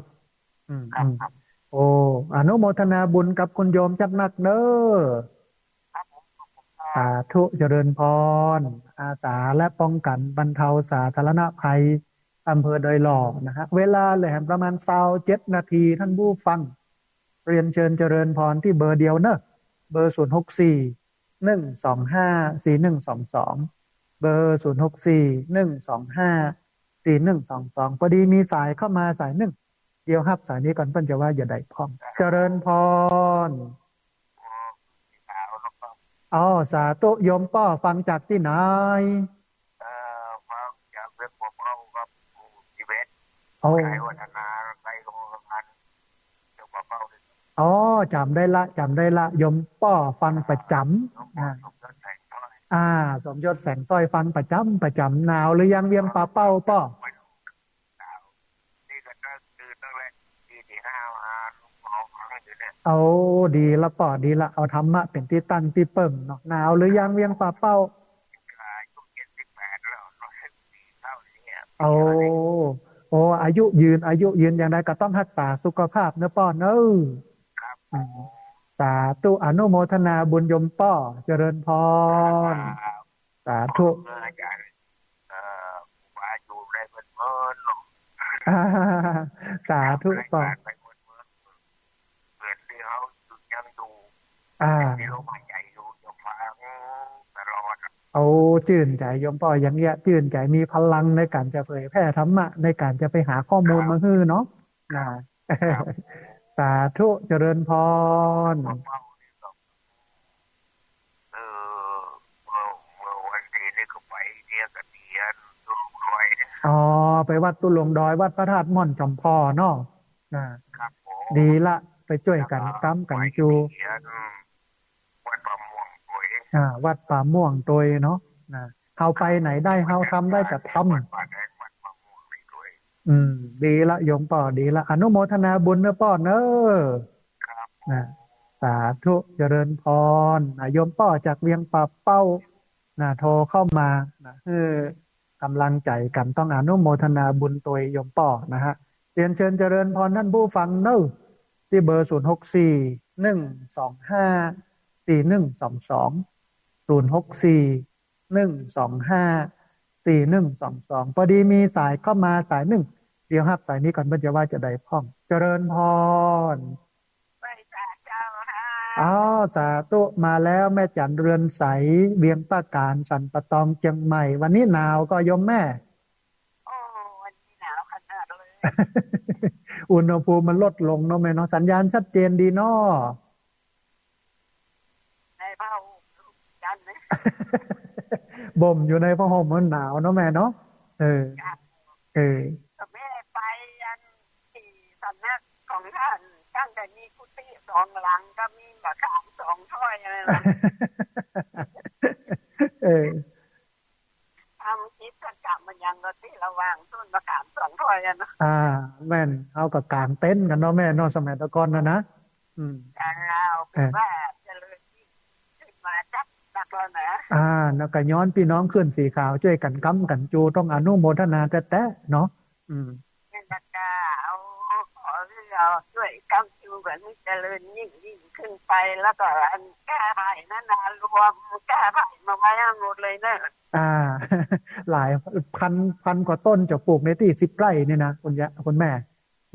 อืม ครับ อืม ครับ โอ้ อนุโมทนาบุญกับคุณโยมจัดนักเน้อ ครับผม ขอบคุณครับ สาธุ เจริญพร อาสาและป้องกันบรรเทาสาธารณภัย อำเภอดอยหล่อนะฮะ เวลาเหลือแหมประมาณซาวเจ็ดนาที ท่านผู้ฟัง เรียนเชิญเจริญพรตี้เบอร์เดียวเนอะ เบอร์ ศูนย์หกสี่ หนึ่งสองห้า สี่หนึ่งสองสอง เบอร์ ศูนย์หกสี่ หนึ่งสองห้า สี่หนึ่งสองสอง พอดีมีสายเข้ามาสายนึ่ง เดี๋ยวฮับสายนี้ก่อน เปิ้นจะว่าจะใดพ่อง เจริญพร อ๋อ สาธุ โยมป้อฟังจากตี้ไหน เอ่อ ฟังจากเวียงป่าเป้าครับ หมู่สิบเอ็ด โอ้ ชัยวัฒนา ใกล้กับโรงพยาบาลเวียงป่าเป้าเลย อ๋อ จ๋ำได้ละ จ๋ำได้ละ โยมป้อฟังประจ๋ำ อ่า สมยศแสงสร้อย อ่า สมยศแสงสร้อย ฟังประจ๋ำ ประจ๋ำ หนาวหรือยังเวียงป่าเป้าป้อ หนาว นี่ก็ตั้ง ตื่นตั้งแต่ตี ตีห้ามา รอฟังอยู่เนี่ย โอ้ ดีละป้อ ดีละ เอาธรรมะเป๋นตี้ตั้งตี้เปิ้งเนาะ หนาวหรือยังเวียงป่าเป้า อายุเจ็ดสิบแปดแล้ว ร้อยสิบปีเท่านี้อะ โอ้ โอ้ อายุยืน อายุยืน อย่างใดก็ต้องฮักษาสุขภาพเนอะป้อเนอะ ครับ อืม สาธุ อนุโมทนาบุญโยมป้อ เจริญพร ครับ สาธุ ขอบคุณอาจารย์ เอ่อ ครูบาอยู่ได้เมินๆ เนาะ สาธุ ได้ ป้อ ผ่านไปเมินๆ เหมือนที่เขายังอยู่ อ่า ที่ลมหายใจอยู่ จะฟังตลอดอะ โอ้ จื้นใจ๋โยมป้อ อย่างเนี้ย จื้นใจ๋ มีพลังในก๋านจะเผยแผ่ธรรมะ ในก๋านจะไปหาข้อมูล ครับ มาหื้อเนาะ นะ ครับ สาธุ เจริญพร เออ เมื่อ เมื่อวันดีนี่ก็ไปเที่ยกระเตียน ตู้ลงดอยเนี่ย อ๋อ ไปวัดตู้ลงดอย วัดพระธาตุม่อนจอมพอเนาะ นะ ครับผม ดีละ ไปจ้วยกั๋น ครับ ต๋ามกั๋นจู ไปเตียน วัดป่าม่วงตวย อ่า วัดป่าม่วงตวยเนาะ นะ เฮาไปไหนได้ เฮาทำได้ก็ทำ วัดป่าแดง วัดป่าม่วงนี่ตวย อืม ดีละโยมป้อ ดีละ อนุโมทนาบุญเนอะป้อเนอะ ครับ นะ สาธุ เจริญพร นะ โยมป้อจากเวียงป่าเป้า นะ โทรเข้ามา นะ หื้อก๋ำลังใจ๋กั๋น ต้องอนุโมทนาบุญตวยโยมป้อนะฮะ เรียนเชิญเจริญพรท่านผู้ฟังเนอะ ตี้เบอร์ ศูนย์หกสี่ หนึ่งสองห้า สี่หนึ่งสองสอง ศูนย์หกสี่ หนึ่งสองห้า สี่หนึ่งสองสอง พอดีมีสายเข้ามาสายนึ่ง เดี๋ยวฮับสายนี้ก่อน เปิ้นจะว่าจะใดพ่อง เจริญพร ไหว้สาเจ้าค่ะ อ๋อ สาธุ มาแล้ว แม่จันเรือนใส เวียงป่าก๋าน สันป่าตอง เจียงใหม่ วันนี้หนาวก่อโยมแม่ โอ้ วันนี้หนาวขนาดเลย อุณหภูมิมันลดลงเนาะแม่เนาะ สัญญาณชัดเจนดีเนาะ เ บ่มอยู่ในผ้าห่มมันหนาวเนาะแม่เนาะ เออ เจ้า เออ ก็แม่ไปอันตี้สำนักของต้าน ตั้งแต่มีกุฏิสองหลังก็มีมะขามสองถ้อยอะไรนะ เออ ทำกิจกรรมมันยังก็ตี้ระหว่างต้นมะขามสองถ้อยอะเนาะ อ่า แม่น เฮาก็ก๋างเต็นท์กั๋นเนาะแม่เนาะ สมัยตะก่อนน่ะนะ อืม เจ้า เออ ว่าเจริญยิ่งขึ้นมาจักนักแล้วนะ อ่า แล้วก็ย้อนปี้น้องขึ้นสีขาวจ้วยกั๋นก๊ำกั๋นจู ต้องอนุโมทนาแต๊ๆ เนาะ อืม แม่นละเจ้า ขอหื้อเฮาจ้วยก๊ำจูกั๋นหื้อเจริญยิ่งๆ ขึ้นไป แล้วก็อันกล้าไผ่นานา รวมกล้าไผ่มาไว้ให้หมดเลยเนอะ อ่า หลายพัน พันกว่าต้นจะปลูกในตี้สิบไร่นี่นะ คุณยะ คุณแม่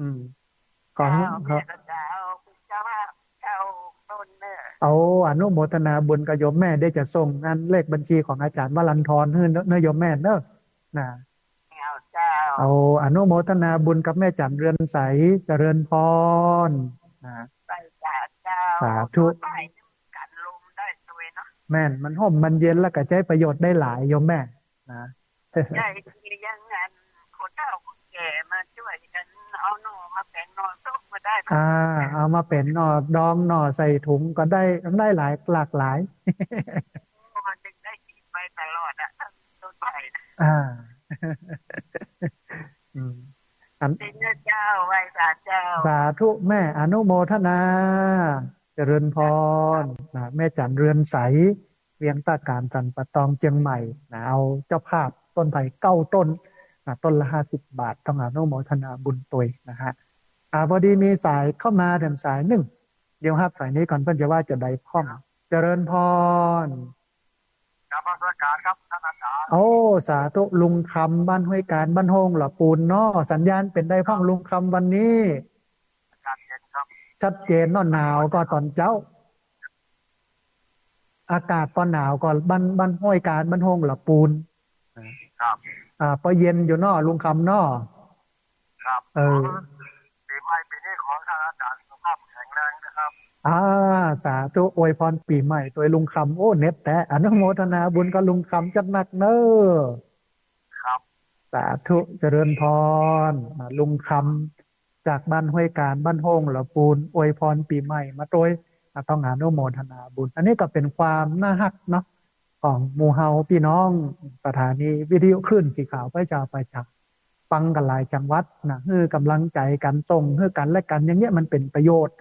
อืม ของ เจ้า แม่ก็จะเอาเจ้าภาพเก้าต้นเนอะ เอาอนุโมทนาบุญกับโยมแม่ เดี๋ยวจะส่งอันเลขบัญชีของอาจ๋ารย์วรันทรหื้อเนอะ โยมแม่เนอะ นะ เอาเจ้า เอาอนุโมทนาบุญกับแม่จั๋นเรือนใส เจริญพร นะ ไปจ้ะเจ้า สาธุ ไปกั๋นลมได้ตวยเนาะ แม่น มันฮ่มมันเย็นแล้วก็ใจ๊ประโยชน์ได้หลายโยมแม่ นะ ใช่ คือยังงั้น คนเฒ่าคนแก่มาจ้วยกั๋น เอาหน่อมาแป๋นหน่อส้มก็ได้ อ่า เอามาแป๋นหน่อดองหน่อใส่ถุงก็ได้ ได้หลาย หลากหลาย มันจึงได้กิ๋นไปตลอดอะ ต้นไผ่นะ อ่า อืม อัน จริงนะเจ้า ไหว้สาเจ้า สาธุแม่ อนุโมทนา เจริญพร นะ แม่จั๋นเรือนใส เวียงต้าก๋าน สันป่าตอง เจียงใหม่ นะ เอาเจ้าภาพต้นไผ่เก้าต้น นะ ต้นละห้าสิบบาท ต้องอนุโมทนาบุญตวยนะฮะ อ่า พอดีมีสายเข้ามาแถมสายนึ่ง เดี๋ยวฮับสายนี้ก่อน เปิ้นจะว่าจะใดพ่อง เจริญพร นมัสการครับท่านอาจารย์ โอ้ สาธุ ลุงคำ บ้านห้วยการ บ้านโฮ่งหล่อปูนเนาะ สัญญาณเป๋นใดพ่องลุงคำวันนี้ ชัดเจนครับ ชัดเจนเนาะ หนาวก็ต๋อนเจ๊า อากาศปอหนาวก็บ้าน บ้านห้วยการ บ้านโฮ่งหล่อปูน ครับ อ่า ปอเย็นอยู่เนาะลุงคำเนาะ ครับ เออ ปี๋ใหม่ปี๋นี้ขอท่านอาจารย์สุขภาพแข็งแรงนะครับ อ่า สาธุ อวยพรปี๋ใหม่ตวยลุงคำ โอ้ เน็ตแต๊ อนุโมทนาบุญกับลุงคำจัดหนักเน้อ ครับ สาธุ เจริญพร อ่า ลุงคำ จากบ้านห้วยการ บ้านโฮ่งหล่อปูน อวยพรปี๋ใหม่มาตวย อ่า ต้องอนุโมทนาบุญ อันนี้ก็เป๋นความน่าฮักเนาะ ของหมู่เฮาปี้น้องสถานีวิทยุคลื่นสีขาวเพื่อชาวประชา ฟังกั๋นหลายจังหวัดนะ หื้อก๋ำลังใจ๋กั๋น ส่งหื้อกั๋นและกั๋น อย่างเงี้ยมันเป๋นประโยชน์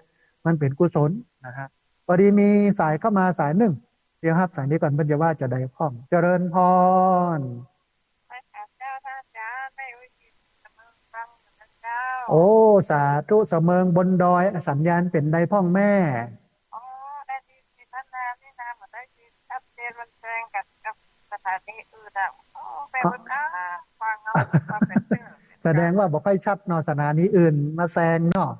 มันเป๋นกุศลนะฮะ พอดีมีสายเข้ามาสายนึ่ง เดี๋ยวฮับสายนี้ก่อน เปิ้นจะว่าจะใดพ่อง เจริญพร ไหว้สาเจ้า ท่านอาจารย์ แม่อุ๋ยจิ๋น สะเมิง ฟังอยู่นะเจ้า โอ้ สาธุ สะเมิงบนดอย สัญญาณเป๋นใดพ่องแม่ อ๋อ ได้ยินเสียงนานๆ นี่นะ บ่ได้ยินชัดเจน มันแซงกั๋นกับสถานีอื่นอะ โอ้ แม่อุ๋ย อ่ะ ฟังเอาความเป็นเชื่อ แสดงว่าบ่ค่อยชัดเนาะ สถานีอื่นมาแซงเนาะ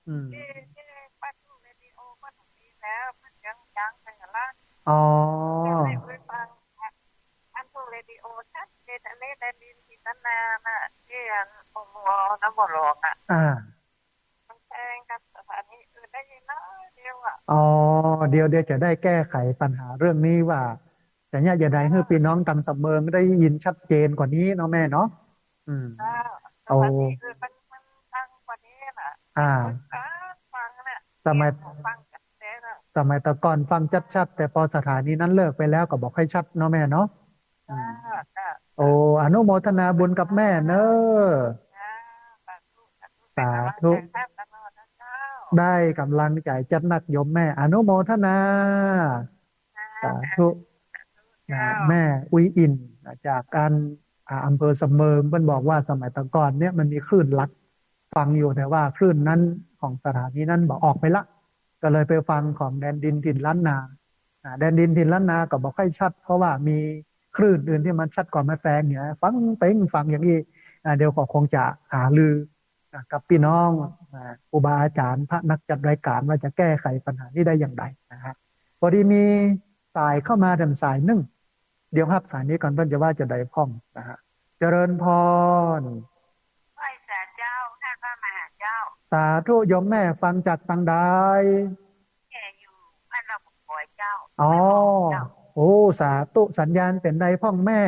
อืม ที่ ที่บ้านทุ่งเรดิโอก็ถูกดีแล้ว มันยัง ยังเป็นละ อ๋อ แต่ไม่เคยฟัง บ้านทุ่งเรดิโอชัดเจน อันนี้ได้ยินที่ตั้งนานน่ะ ที่อัน โอ้โห น้ำบ่อหลวงอะ อ่า มันแซงกับสถานีอื่นได้ยินน้อยเดียวอะ อ๋อ เดี๋ยว เดี๋ยวจะได้แก้ไขปัญหาเรื่องนี้ว่า จะเยียะจะใดหื้อปี้น้องตังสะเมิงได้ยินชัดเจนกว่านี้เนาะแม่เนาะ อืม เจ้า โอ้ สถานีอื่นมัน มันดังกว่านี้น่ะ อ่า มันก็ฟังน่ะ สมัย ฟังชัดเจนอะ สมัยตะก่อนฟังชัดๆ แต่ปอสถานีนั้นเลิกไปแล้วก็บ่ค่อยชัดเนาะแม่เนาะ อืม เจ้า เจ้า โอ้ อนุโมทนาบุญกับแม่เน้อ เจ้า สาธุ สาธุ เป็นกำลังใจให้ตลอดนะเจ้า ได้ก๋ำลังใจ๋จัดหนักโยมแม่ อนุโมทนา สาธุ นะ แม่อุ๊ยอิ่น จากอัน อ่า อำเภอสะเมิง เปิ้นบอกว่าสมัยตะก่อนเนี่ยมันมีคลื่นหลักฟังอยู่ แต่ว่าคลื่นนั้นของสถานีนั้นบ่ออกไปละ ก็เลยไปฟังของแดนดินถิ่นล้านนา อ่า แดนดินถิ่นล้านนาก็บ่ค่อยชัด เพราะว่ามีคลื่นอื่นตี้มันชัดกว่ามาแซงเนี่ย ฟังเต๊งฟังอย่างอี้ อ่า เดี๋ยวก็คงจะหารือ อ่า กับปี้น้อง อ่า ครูบาอาจ๋ารย์ พระนักจัดรายก๋านว่าจะแก้ไขปัญหานี้ได้อย่างไรนะฮะ พอดีมีสายเข้ามาแถมสายนึ่ง เดี๋ยวฮับสายนี้ก่อน เปิ้นจะว่าจะใดพ่องนะฮะ เจริญพร ไหว้สาเจ้า ท่านพระมหาเจ้า สาธุโยมแม่ ฟังจากตังใด แม่อยู่บ้านเราบุกบอยเจ้า อ๋อ เจ้า โอ้ สาธุ สัญญาณเป๋นใดพ่องแม่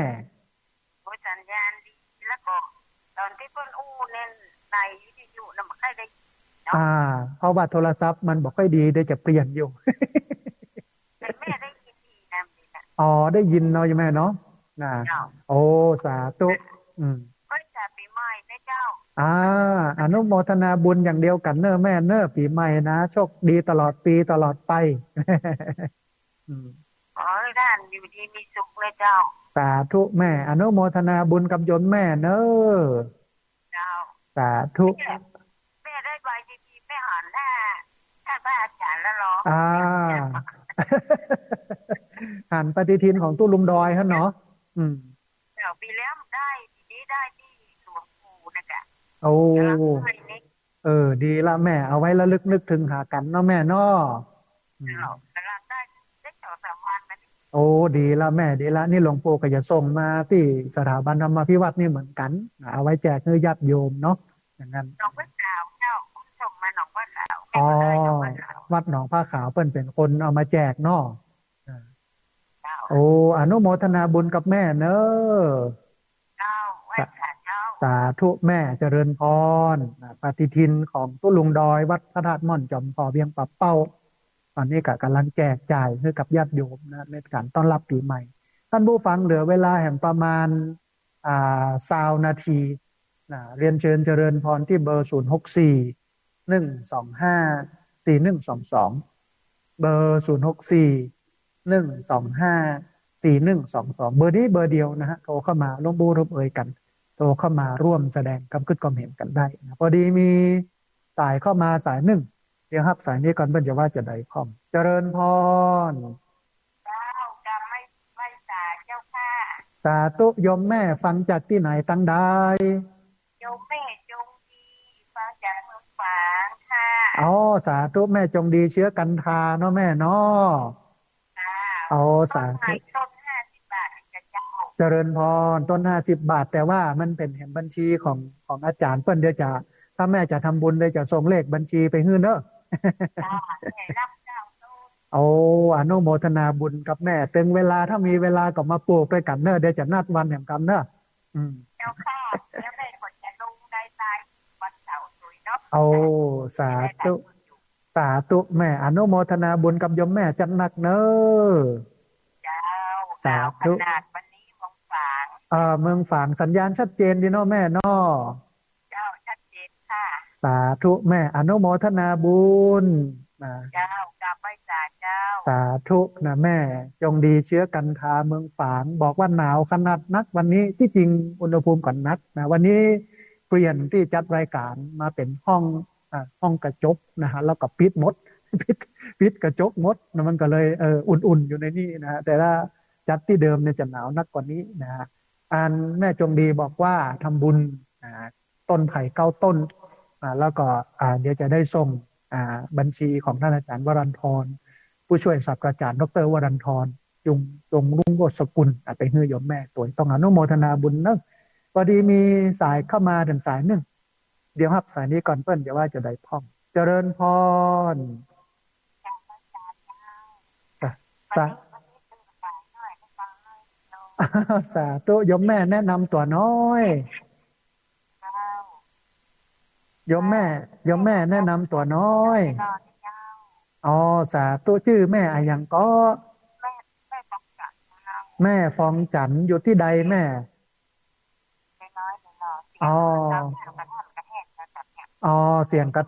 โอ้ สัญญาณดี แล้วก็ต๋อนตี้เปิ้นอู้ในวิทยุน่ะบ่ค่อยได้ยินเนาะ อ่า เพราะว่าโทรศัพท์มันบ่ค่อยดี เดี๋ยวจะเปลี่ยนอยู่ แต่แม่ได้ยินดีนะ อ๋อ ได้ยินเนาะโยมแม่เนาะ นะ เจ้า โอ้ สาธุ อืม ก็จะปี๋ใหม่นะเจ้า อ่า อนุโมทนาบุญอย่างเดียวกั๋นเน่อแม่เน่อ ปี๋ใหม่นะ โชคดีตลอดปี๋ตลอดไป อืม ขอหื้อต้านอยู่ดีมีสุขนะเจ้า สาธุแม่ อนุโมทนาบุญกับโยมแม่เน่อ เจ้า สาธุ แม่ แม่ได้ไปดีๆ แม่หันหน้า หน้าพระอาจารย์แล้วเหรอ อ่า หันปฏิทินของตุ๊ลุงดอยหั้นเนาะ อืม เจ้า ปี๋แล้วได้ ปี๋นี้ได้ตี้หลวงปู่นะเจ้า โอ้ เดี๋ยวเราไปนี่ เออ ดีละแม่ เอาไว้ระลึกนึกเถิงหากั๋นเนาะแม่เนาะ อืม เจ้า ก๋ำลังได้ ได้สองสามวันมานี่ โอ้ ดีละแม่ ดีละ นี่หลวงปู่ก็จะส่งมาตี้สถาบันธรรมาภิวัฒน์นี่เหมือนกั๋น เอาไว้แจกหื้อญาติโยมเนาะ อย่างนั้น หนองผ้าขาวเจ้า ส่งมาหนองผ้าขาว อ๋อ แม่ก็ได้หนองผ้าขาว วัดหนองผ้าขาวเปิ้นเป๋นคนเอามาแจกเนาะ อ่า เจ้า โอ้ อนุโมทนาบุญกับแม่เน่อ เจ้า ไหว้สาเจ้า สาธุแม่ เจริญพร อ่า ปฏิทินของตุ๊ลุงดอย วัดพระธาตุม่อนจอมขอ เวียงป่าเป้า ต๋อนนี้ก็ก๋ำลังแจกจ่ายหื้อกับญาติโยมนะ ในก๋านต้อนรับปี๋ใหม่ ต้านผู้ฟังเหลือเวลาแหมประมาณ อ่า ซาวนาที นะ เรียนเชิญเจริญพรตี้เบอร์ ศูนย์หกสี่ หนึ่งสองห้า สี่หนึ่งสองสอง เบอร์ ศูนย์หกสี่ หนึ่งสองห้า สี่หนึ่งสองสอง เบอร์นี้เบอร์เดียวนะฮะ โทรเข้ามาร่วมอู้ร่วมเอยกั๋น โทรเข้ามาร่วมแสดงความกึ๊ดความเห็นกั๋นได้นะ พอดีมีสายเข้ามาสายนึ่ง เดี๋ยวฮับสายนี้ก่อน เปิ้นจะว่าจาใดพ่อง เจริญพร เจ้า กราบไหว้ ไหว้สาเจ้าค่ะ สาธุ โยมแม่ฟังจากตี้ไหนตังใด โยมแม่จงดี ฟังจากเมืองฝางค่ะ อ๋อ สาธุ แม่จงดีเชื้อกันทาเนาะแม่เนาะ ค่ะ อ๋อ สาธุ ต้นไม้ต้นห้าสิบบาทนี่กะเจ้า เจริญพร ต้นห้าสิบบาท แต่ว่ามันเป๋นแหมบัญชีของ ของอาจ๋ารย์เปิ้น เดี๋ยวจะ ถ้าแม่จะทำบุญ เดี๋ยวจะส่งเลขบัญชีไปหื้อเนาะ ค่ะ แม่รับเจ้า โอ้ อนุโมทนาบุญกับแม่ เถิงเวลา ถ้ามีเวลาก็มาปลูกตวยกั๋นเนาะ เดี๋ยวจะนัดวันแหมกั๋นเนาะ อืม เจ้าค่ะ แล้วแม่ก็จะลงได้ตายวันเสาร์ตวยเนาะ โอ้ สาธุ สาธุแม่ อนุโมทนาบุญกับโยมแม่จัดหนักเน่อ เจ้า สาธุ ขนาดวันนี้เมืองฝาง เอ่อ เมืองฝาง สัญญาณชัดเจนดีเนาะแม่เนาะ เจ้า ชัดเจนค่ะ สาธุแม่ อนุโมทนาบุญนะ เจ้า กราบไหว้สาเจ้า สาธุนะแม่ จงดีเชื้อกันทาเมืองฝาง บอกว่าหนาวขนาดนักวันนี้ ตี้จริงอุณหภูมิก็นักนะ วันนี้เปลี่ยนตี้จัดรายก๋านมาเป๋นห้อง อ่า ห้องกระจกนะฮะ แล้วก็ปิดหมด ปิด ปิดกระจกหมดนะ มันก็เลย เออ อุ่นๆ อยู่ในนี้นะฮะ แต่ถ้าจัดตี้เดิมเนี่ยจะหนาวนักกว่านี้นะฮะ อันแม่จงดีบอกว่าทำบุญ อ่า ต้นไผ่เก้าต้น อ่า แล้วก็ อ่า เดี๋ยวจะได้ส่ง อ่า บัญชีของท่านอาจ๋ารย์วรันทร ผู้ช่วยศาสตราจ๋ารย์ดอกเตอร์วรันทร จุง จงรุ่งโรจน์สกุล อ่า ไปหื้อโยมแม่ตวย ต้องอนุโมทนาบุญเนาะ พอดีมีสายเข้ามาเถิงสายนึ่ง เดี๋ยวฮับสายนี้ก่อนเปิ้นจะว่าจาใดพ่อง เจริญพร สา สา สาธุ โยมแม่แนะนำตั๋วน้อย โยมแม่ โยมแม่แนะนำตั๋วน้อย อ๋อ สาธุ จื้อแม่อะหยังก็ แม่ฟองจันทร์ อยู่ตี้ใดแม่ อ๋อ อ๋อ เสียงกระ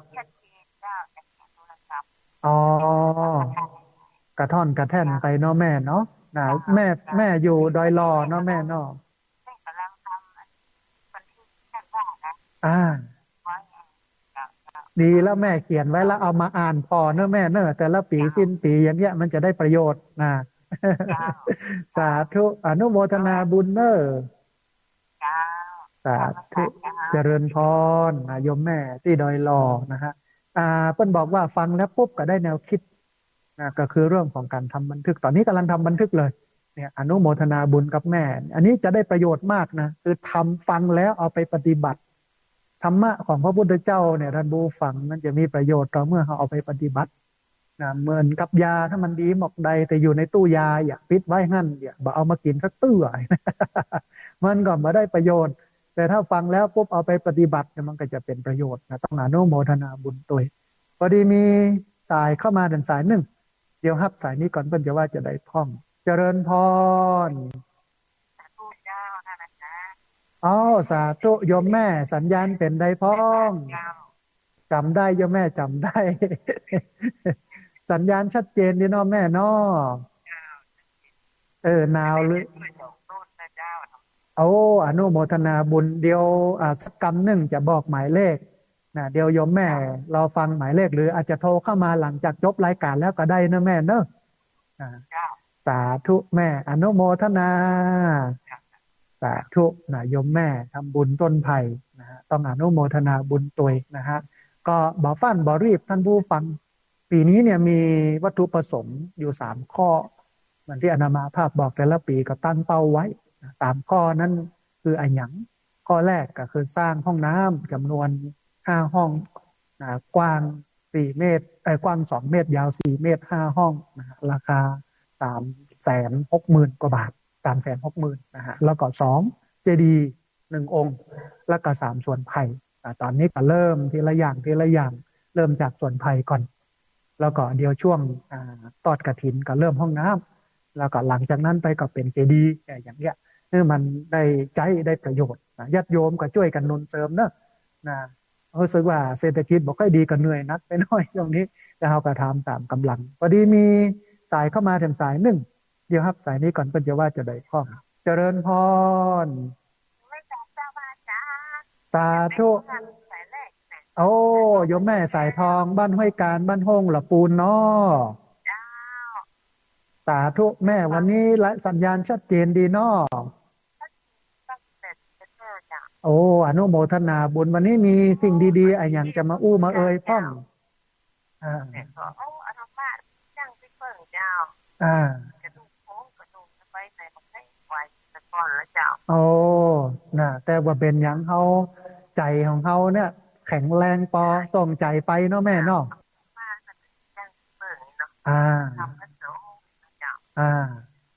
อ๋อ กระท่อนกระแท่นไปเนาะแม่เนาะ นะ แม่ แม่อยู่ดอยหล่อเนาะแม่เนาะ อ่า ดีแล้วแม่เขียนไว้แล้วเอามาอ่านผ่อเนอะแม่เนอะ แต่ละปี๋สิ้นปี๋อย่างเงี้ยมันจะได้ประโยชน์นะ สาธุ อนุโมทนาบุญเนอะ สาธุ เจริญพรนะโยมแม่ตี้ดอยหล่อนะฮะ อ่า เปิ้นบอกว่าฟังแล้วปุ๊บก็ได้แนวคิดนะ ก็คือเรื่องของการทำบันทึก ต๋อนนี้ก๋ำลังทำบันทึกเลย เนี่ย อนุโมทนาบุญกับแม่ อันนี้จะได้ประโยชน์มากนะ คือทำฟังแล้วเอาไปปฏิบัติ ธรรมะของพระพุทธเจ้าเนี่ย ท่านผู้ฟัง มันจะมีประโยชน์ต่อเมื่อเฮาเอาไปปฏิบัติ นะ เหมือนกับยา ถ้ามันดีหมอกใด แต่อยู่ในตู้ยา อย่าปิดไว้หั้น อย่า บ่เอามากิ๋นสักเตื้อ มันก็บ่ได้ประโยชน์ แต่ถ้าฟังแล้วปุ๊บเอาไปปฏิบัติเนี่ย มันก็จะเป็นประโยชน์นะ ต้องอนุโมทนาบุญตวย พอดีมีสายเข้ามาเถิงสายนึ่ง เดี๋ยวฮับสายนี้ก่อน เปิ้นจะว่าจะใดพ่อง เจริญพร สาธุเจ้า ท่านอาจารย์ อ้าว สาธุ โยมแม่ สัญญาณเป๋นใดพ่อง เจ้า จ๋ำได้ โยมแม่ จ๋ำได้ สัญญาณชัดเจนดีเนาะแม่เนาะ เจ้า เออ หนาวหรือ ช่วยสองต้นนะเจ้า โอ้ อนุโมทนาบุญ เดี๋ยว อ่า สักกำนึ่งจะบอกหมายเลขนะ เดี๋ยวโยมแม่ เจ้า รอฟังหมายเลข หรืออาจจะโทรเข้ามาหลังจากจบรายการแล้วก็ได้นะแม่เนอะ อ่า เจ้า สาธุแม่ อนุโมทนา เจ้า สาธุนะ โยมแม่ทำบุญต้นไผ่นะฮะ ต้องอนุโมทนาบุญตวยนะฮะ ก็บ่ฟั่นบ่รีบท่านผู้ฟัง ปี๋นี้เนี่ยมีวัตถุประสงค์อยู่สามข้อ เหมือนตี้อาตมาภาพบอกแต่ละปี๋ก็ตั้งเป้าไว้นะ สามข้อนั้นคืออะหยัง ข้อแรกก็คือสร้างห้องน้ำจ๋ำนวนห้าห้องนะ กว้างสี่เมตร เอ่อ กว้างสองเมตร ยาวสี่เมตร ห้าห้องนะฮะ ราคาสามแสนหกหมื่นกว่าบาท สามแสนหกหมื่นนะฮะ แล้วก็สอง เจดีย์หนึ่งองค์ แล้วก็สามสวนไผ่ อ่า ตอนนี้ก็เริ่มทีละอย่างทีละอย่าง เริ่มจากสวนไผ่ก่อน แล้วก็เดี๋ยวช่วง อ่า ทอดกฐินก็เริ่มห้องน้ำ แล้วก็หลังจากนั้นไปก็เป๋นเจดีย์ เอ่อ อย่างเนี้ย หื้อมันได้ใจ๊ได้ประโยชน์นะ ญาติโยมก็จ้วยกั๋นหนุนเสริมเนอะ นะ รู้สึกว่าเศรษฐกิจบ่ค่อยดีก็เหนื่อยนักไปหน้อยช่วงนี้ แต่เฮาก็ทำต๋ามก๋ำลัง พอดีมีสายเข้ามาเถิงสายนึ่ง เดี๋ยวฮับสายนี้ก่อน เปิ้นจะว่าจะใดพ่อง เจริญพร สาธุ โอ้ โยมแม่สายทอง บ้านห้วยการ บ้านโฮ่งหละปูนเนาะ เจ้า สาธุแม่ วันนี้ละ สัญญาณชัดเจนดีเนาะ โอ้ อนุโมทนาบุญ วันนี้มีสิ่งดีๆ อะหยังจะมาอู้มาเอ่ยพ่อง อ่า แต่ก็ โอ้ อาตมาสร้างตี้เปิ้งเจ้า อ่า กระดูกโครงกระดูกไปไหนบอกให้ไหวแต่ก่อนแล้วเจ้า โอ้ นะ แต่ว่าเป๋นหยังเฮา ใจ๋ของเฮาเนี่ย แข็งแรงปอ ใช่ ส่งใจ๋ไปเนาะแม่เนาะ มาก็สร้างตี้เปิ้งเนาะ อ่า ทำพระสงฆ์เจ้า อ่า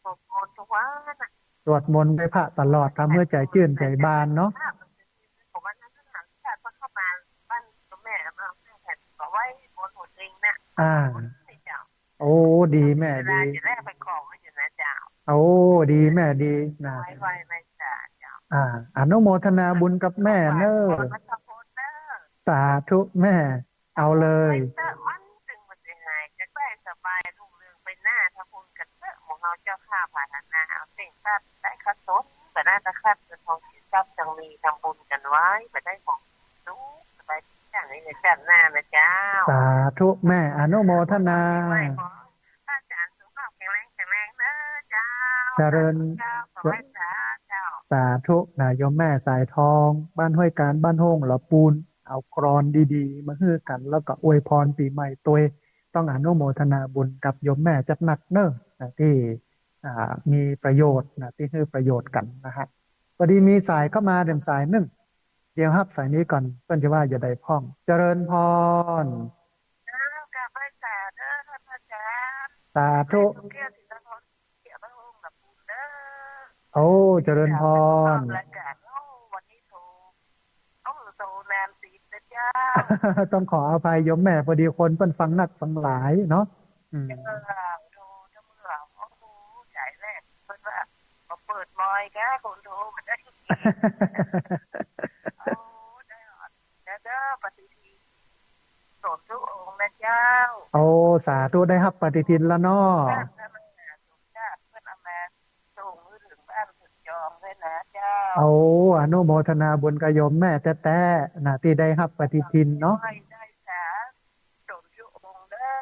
สวดมนต์ทุกวันนะ สวดมนต์ไหว้พระตลอด ทำหื้อใจ๋จื้นใจ๋บานเนาะ ผมว่านั่นน่ะ ถ้าเข้ามาบ้านแม่มาแม่ก็ไหว้มนต์หมดเองนะ อ่า ใช่เจ้า โอ้ ดีแม่ เวลา ดี จะแลกไปของก็อยู่นะเจ้า โอ้ ดีแม่ ดีนะ ไหว้ ไหว้ ไหว้สาเจ้า อ่า อนุโมทนาบุญกับแม่เนอะ ขอบคุณเนอะ สาธุแม่ เอาเลย ไปเถอะ มันจึงมันจะหาย จะได้สบายรุ่งเรืองไปหน้า ถ้าบุญกันเถอะ หมู่เฮาเจ้าข้าปรารถนา เอาสิ่งที่ได้ขัดสน ก็น่าจะขัดเงินทองสินทรัพย์จังมี ทำบุญกันไว้ ก็ได้ของสุขสบายอย่างนี้ในชาติหน้านะเจ้า สาธุแม่ อนุโมทนา ไหว้ขอพระอาจารย์สุขภาพแข็งแรง แข็งแรงเนอะเจ้า เจริญ เจ้า ขอไหว้สาเจ้า สาธุนะ โยมแม่สายทอง บ้านห้วยการ บ้านโฮ่งหละปูน เอากลอนดีๆ มาหื้อกั๋น แล้วก็อวยพรปี๋ใหม่ตวย ต้องอนุโมทนาบุญกับโยมแม่จัดหนักเนอะ นะ ตี้ อ่า มีประโยชน์นะ ตี้หื้อประโยชน์กั๋นนะฮะ พอดีมีสายเข้ามาเถิงสายนึ่ง เดี๋ยวฮับสายนี้ก่อน เปิ้นจะว่าจะใดพ่อง เจริญพร เจ้า กราบไหว้สาเด้อท่านอาจารย์ สาธุ เจ้า เสียพระองค์กับบุญเด้อ โอ้ เจริญพร รายการ โอ้ วันนี้โทร โอ้ โทรนานติดนะเจ้า ต้องขออภัยโยมแม่ พอดีคนเปิ้นฟังนักฟังหลายเนาะ อืม เออ โทรเสมอ โอ้โห สายแรกเปิ้นว่า มาเปิดมอยกะ คนโทรมาได้ โอ้ ได้ แล้วเด้อ ปฏิทิน สมทุกองค์นะเจ้า โอ้ สาธุ ได้ฮับปฏิทินแล้วเนาะ สมชาติเปิ้นเอามาส่งหื้อเถิงบ้านเถิงจองด้วยนะเจ้า โอ้ อนุโมทนาบุญกับโยมแม่แต๊ๆ นะ ตี้ได้ฮับปฏิทินเนาะ ได้ ได้สา สมทุกองค์เด้อ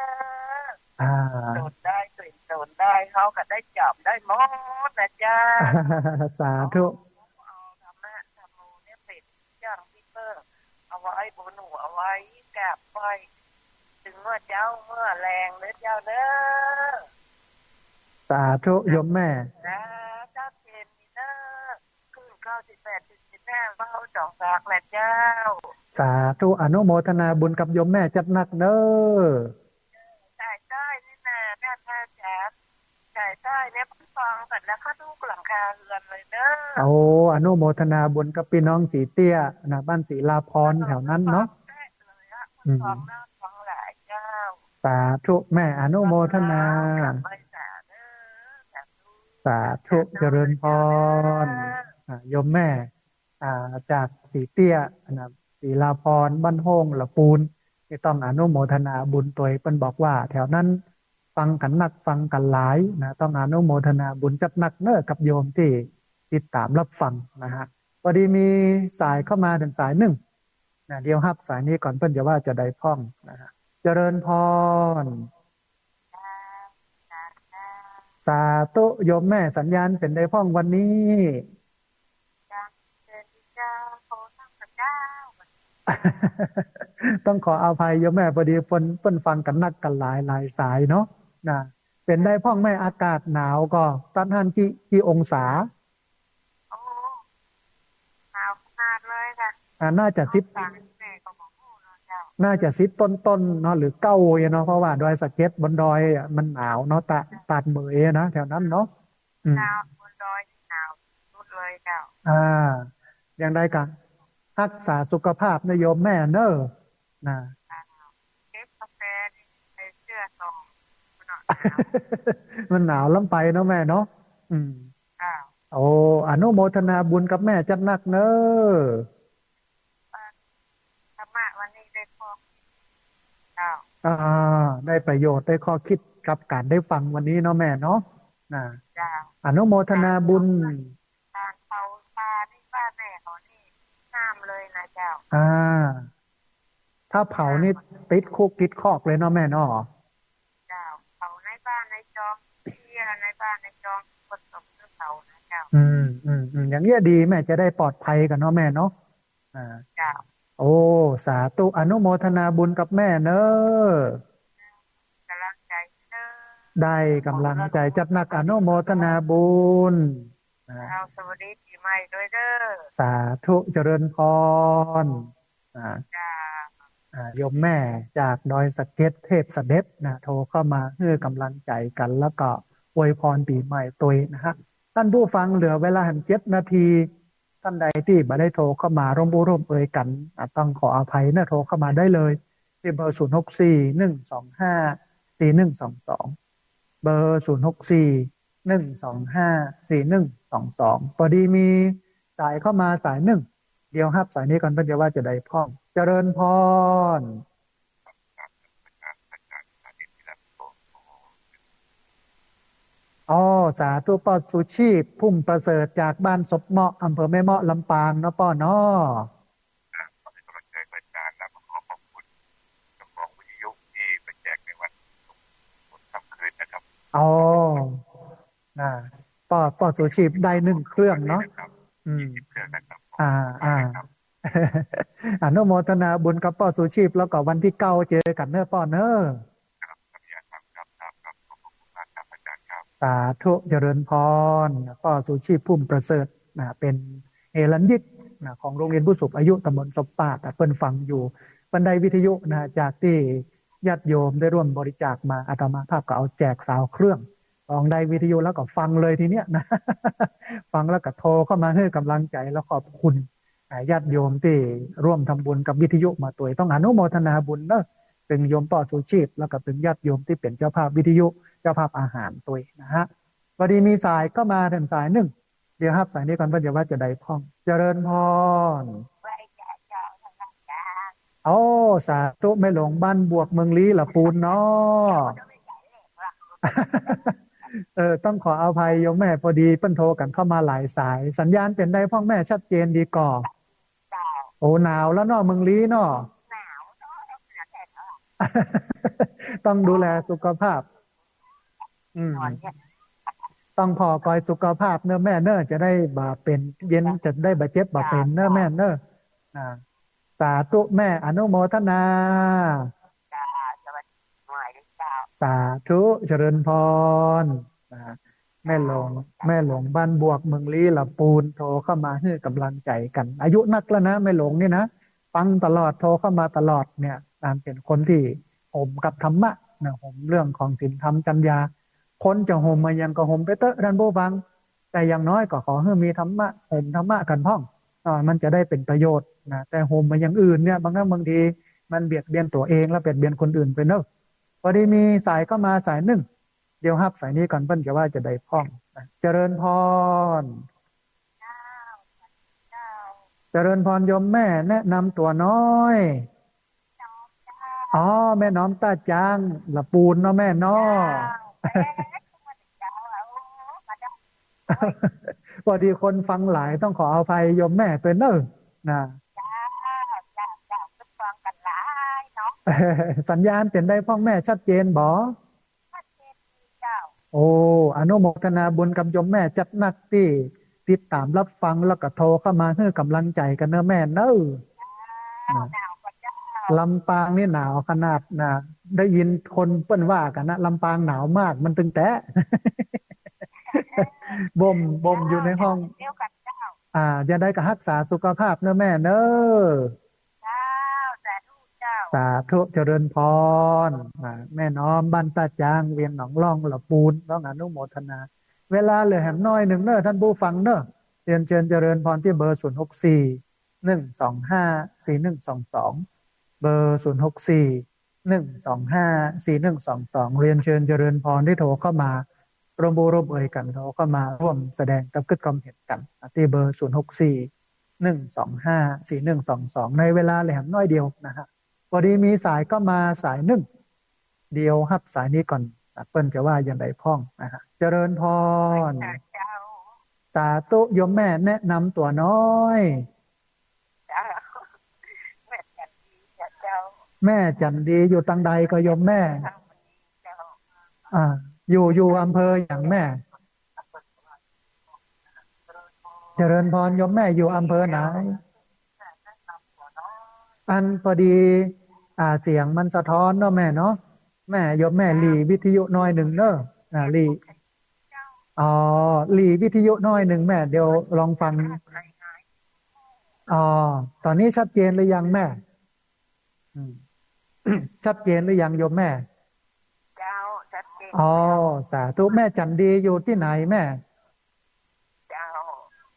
อ่า ตนได้ ตนได้ เฮาก็ได้จ๋ำได้หมดนะเจ้า สาธุ เอาธรรมะธรรมโมเนี่ยเป๋น อย่างตี้เปิ้งเอาไว้บนหัว เอาไว้กราบไหว้ เถิงเมื่อเจ๊าเมื่อแลงเด้อเจ้าเด้อ สาธุโยมแม่ นะ เจ้าเจนนี่เด้อ คลื่นเก้าสิบแปดจุดเจ็ดห้า เว้าจ๋องจากแหละเจ้า สาธุ อนุโมทนาบุญกับโยมแม่จัดหนักเด้อ ใช่เจ้า คาเฮือนเลยเนอะ โอ้ อนุโมทนาบุญกับปี้น้องสีเตี้ยนะ บ้านศรีลาพรแถวนั้นเนาะ แตะเลยอะ อืม สองหน้าสองหลายเจ้า สาธุแม่ อนุโมทนา กลับไปสาเด้อ สาธุ สาธุ เจริญพร อ่า โยมแม่ อ่า จากสีเตี้ยนะ ศรีลาพร บ้านโฮ่งละปูน นี่ต้องอนุโมทนาบุญตวย เปิ้นบอกว่าแถวนั้นฟังกั๋นนัก ฟังกั๋นหลายนะ ต้องอนุโมทนาบุญจัดนักเน้อกับโยมตี้ติดต๋ามรับฟังนะฮะ พอดีมีสายเข้ามาเถิงสายนึ่งนะ เดี๋ยวฮับสายนี้ก่อน เปิ้นจะว่าจาใดพ่องนะฮะ เจริญพร สาธุ โยมแม่ สัญญาณเป๋นใดพ่องวันนี้ ต้องขออภัยโยมแม่ พอดีเปิ้น เปิ้นฟังกั๋นนักกั๋นหลาย หลายสายเนาะ นะ เป๋นใดพ่องแม่ อากาศหนาวก่อ ตั๊ดหั้นกี่ กี่องศา โอ้ หนาวขนาดเลยค่ะ อ่า น่าจะสิบ องศาแม่ก็บ่ฮู้เนาะเจ้า น่าจะสิบต้นๆเนาะ หรือเก้าเนาะ เพราะว่าดอยสะเก็ดบนดอยอะมันหนาวเนาะ ตะ ตาดเหมยอะนะ แถวนั้นเนาะ อืม หนาว บนดอยนี่หนาวสุดเลยเจ้า อ่า อย่างใดก็ฮักษาสุขภาพนะโยมแม่เน้อ นะ เก็บกาแฟนี่ใส่เสื้อสอง มันหนาว มันหนาวล้ำไปเนาะแม่เนาะ อืม อ้าว โอ้ อนุโมทนาบุญกับแม่จัดนักเน้อ ธรรมะวันนี้ได้ข้อคิด เจ้า อ่า ได้ประโยชน์ ได้ข้อคิดกับก๋านได้ฟังวันนี้เนาะแม่เนาะ นะ เจ้า อนุโมทนาบุญ ก๋านเผาป่านี่บ้านแม่เขานี่ห้ามเลยนะเจ้า อ่า ถ้าเผานี่ติดคุกติดคอกเลยเนาะแม่เนาะ เจ้า เผาในบ้านในจอง เตี้ยในบ้านในจอง คนตกเพื่อเผานะเจ้า อืม อืม อืม อย่างเงี้ยดีแม่ จะได้ปลอดภัยกั๋นเนาะแม่เนาะ อ่า เจ้า โอ้ สาธุ อนุโมทนาบุญกับแม่เน้อ ก๋ำลังใจ๋เน้อ ได้ก๋ำลังใจ๋จัดนัก อนุโมทนาบุญ นะ เจ้า สวัสดีปี๋ใหม่ด้วยเน้อ สาธุ เจริญพร อ่า เจ้า อ่า โยมแม่จากดอยสะเก็ดเทพเสด็จนะ โทรเข้ามาหื้อก๋ำลังใจ๋กั๋น แล้วก็อวยพรปี๋ใหม่ตวยนะฮะ ท่านผู้ฟังเหลือเวลาหันเจ็ดนาที ท่านใดตี้บ่ได้โทรเข้ามาร่วมอู้ร่วมเอยกั๋น อ่า ต้องขออภัยนะ โทรเข้ามาได้เลย ที่เบอร์ ศูนย์หกสี่ หนึ่งสองห้า สี่หนึ่งสองสอง เบอร์ ศูนย์หกสี่ หนึ่งสองห้า สี่หนึ่งสองสอง พอดีมีสายเข้ามาสายนึ่ง เดี๋ยวฮับสายนี้ก่อน เปิ้นจะว่าจาใดพ่อง เจริญพร อ๋อ สาธุ ป้อชูชีพ พุ่มประเสริฐ จากบ้านศพเมาะ อำเภอแม่เมาะ ลำปางเนาะป้อเนาะ ครับ ขอให้กำลังใจอาจารย์ แล้วก็ขอขอบคุณเจ้าของวิทยุที่ไปแจกในวันศุกร์ค่ำคืนนะครับ อ๋อ นะ ป้อ ป้อชูชีพได้นึ่งเครื่องเนาะ ครับ อืม ยี่สิบเครื่องนะครับ อ่า อ่า ครับ อนุโมทนาบุญกับป้อชูชีพ แล้วก็วันที่เก้าเจอกั๋นเน้อป้อเน้อ ครับ ครับ ครับ ครับ ครับ ขอบคุณมากครับอาจารย์ครับ สาธุ เจริญพร ป้อชูชีพ พุ่มประเสริฐ นะ เป๋นเฮรัญญิก นะ ของโรงเรียนผู้สูงอายุตำบลศพเมาะ เปิ้นฟังอยู่ เปิ้นได้วิทยุ นะ จากตี้ญาติโยมได้ร่วมบริจาคมา อาตมาภาพก็เอาแจกซาวเครื่อง ลองได้วิทยุแล้วก็ฟังเลยทีเนี้ยนะ ฟังแล้วก็โทรเข้ามาหื้อก๋ำลังใจ๋ แล้วขอบคุณ อ่า ญาติโยมตี้ร่วมทำบุญกับวิทยุมาตวย ต้องอนุโมทนาบุญเนาะ เถิงโยมป้อชูชีพ แล้วก็เถิงญาติโยมตี้เป๋นเจ้าภาพวิทยุ เจ้าภาพอาหารตวยนะฮะ พอดีมีสายเข้ามาเถิงสายนึ่ง เดี๋ยวฮับสายนี้ก่อน เปิ้นจะว่าจาใดพ่อง เจริญพร โอ้ สาธุ แม่หลวงบ้านบวก เมืองลี้ ละปูนเนาะ เออ ต้องขออภัยโยมแม่ พอดีเปิ้นโทรกั๋นเข้ามาหลายสาย สัญญาณเป๋นใดพ่องแม่ ชัดเจนดีก่อ โอ้ หนาวแล้วเนาะ เมืองลี้เนาะ ต้องดูแลสุขภาพ อืม ต้องผ่อกอยสุขภาพเน้อแม่เน้อ จะได้บ่าเป๋น เย็น จะได้บ่าเจ็บบ่าเป๋นเน้อแม่เน้อ อ่า สาธุแม่ อนุโมทนา สาธุ เจริญพร นะ แม่หลวง แม่หลวงบ้านบวก เมืองลี้ ละปูน โทรเข้ามาหื้อก๋ำลังใจ๋กั๋น อายุนักแล้วนะ แม่หลวงนี่นะ ฟังตลอด โทรเข้ามาตลอดเนี่ย นางเป๋นคนตี้หมกับธรรมะนะ หมเรื่องของศีลธรรมจัญญา คนจะหมอะหยังก็หมไปเต๊อะ ท่านผู้ฟัง แต่อย่างน้อยก็ขอหื้อมีธรรมะ ห่มธรรมะกั๋นพ่อง อ่า มันจะได้เป๋นประโยชน์นะ แต่ห่มมาอย่างอื่นเนี่ย บางครั้งบางทีมันเบียดเบียนตั๋วเองและเบียดเบียนคนอื่นไปเนอะ พอดีมีสายเข้ามาสายนึ่ง เดี๋ยวฮับสายนี้ก่อน เปิ้นจะว่าจะใดพ่องนะ เจริญพร เจริญพรโยมแม่ แนะนำตั๋วหน้อย อ๋อ แม่น้อมต้าจ๊าง ละปูนเนาะแม่เนาะ พอดีคนฟังหลาย ต้องขออภัยโยมแม่ตวยเน่อนะ สัญญาณเป๋นใดพ่องแม่ ชัดเจนบ่ โอ้ อนุโมทนาบุญกับโยมแม่จัดนักตี้ติดตามรับฟัง แล้วก็โทรเข้ามาหื้อก๋ำลังใจ๋กั๋นเน่อแม่เน่อ นะ ลำปางนี่หนาวขนาดนะ ได้ยินคนเปิ้นว่ากั๋นนะ ลำปางหนาวมาก มันตึงแต๊ บ่ม บ่มอยู่ในห้อง อ่า จะใดก็ฮักษาสุขภาพเน่อแม่เน่อ สาธุเจริญพร อ่า แม่น้อมบ้านต้าจ๊าง เวียงหนองล่อง ละปูน ต้องอนุโมทนา เวลาเหลือแหมน้อยนึ่งเน่อ ท่านผู้ฟังเน่อ เรียนเชิญเจริญพรที่เบอร์ ศูนย์หกสี่ หนึ่งสองห้า สี่หนึ่งสองสอง เบอร์ ศูนย์หกสี่ หนึ่งสองห้า สี่หนึ่งสองสอง เรียนเชิญเจริญพรได้โทรเข้ามา ร่วมบูร่วมเอยกั๋นโทรเข้ามาร่วมแสดงตั๊บกึ๊ดความเห็นกั๋น ที่เบอร์ ศูนย์หกสี่ หนึ่งสองห้า สี่หนึ่งสองสอง ในเวลาเหลือแหมน้อยเดียวนะฮะ พอดีมีสายเข้ามาสายนึ่ง เดี๋ยวฮับสายนี้ก่อนนะ เปิ้นจะว่าอย่างใดพ่องนะฮะ เจริญพร สาธุโยมแม่ แนะนำตั๋วหน้อย แม่จันดีอยู่ตังใดก็โยมแม่ อ่า อยู่ อยู่อำเภอหยังแม่ เจริญพรโยมแม่ อยู่อำเภอไหน อันพอดี อ่า เสียงมันสะท้อนเนาะแม่เนาะ แม่ โยมแม่หลีวิทยุน้อยนึ่งเน่อ อ่า หลี อ๋อ หลีวิทยุน้อยนึ่งแม่ เดี๋ยวลองฟัง อ๋อ ต๋อนนี้ชัดเจนหรือยังแม่ อืม ชัดเจนหรือยังโยมแม่ เจ้า ชัดเจน อ๋อ สาธุ แม่จันดีอยู่ตี้ไหนแม่ เจ้า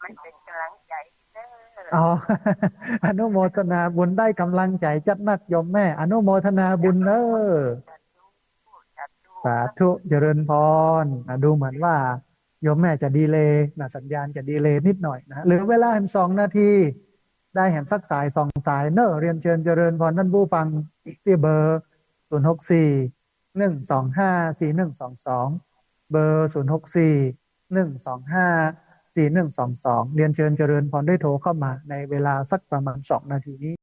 มันเป๋นก๋ำลังใจ๋เน่อ อ๋อ อนุโมทนาบุญ ได้ก๋ำลังใจ๋จัดนักโยมแม่ อนุโมทนาบุญเน่อ สาธุ เจริญพร อ่ะ ดูเหมือนว่าโยมแม่จะดีเลย์นะ สัญญาณจะดีเลย์นิดหน่อยนะ เหลือเวลาแหมสองนาที ได้แหมสักสายสองสายเน่อ เรียนเชิญเจริญพรท่านผู้ฟังตี้เบอร์ ศูนย์หกสี่ หนึ่งสองห้า สี่หนึ่งสองสอง เบอร์ ศูนย์หกสี่ หนึ่งสองห้า สี่หนึ่งสองสอง เรียนเชิญเจริญพรได้โทรเข้ามาในเวลาสักประมาณสองนาทีนี้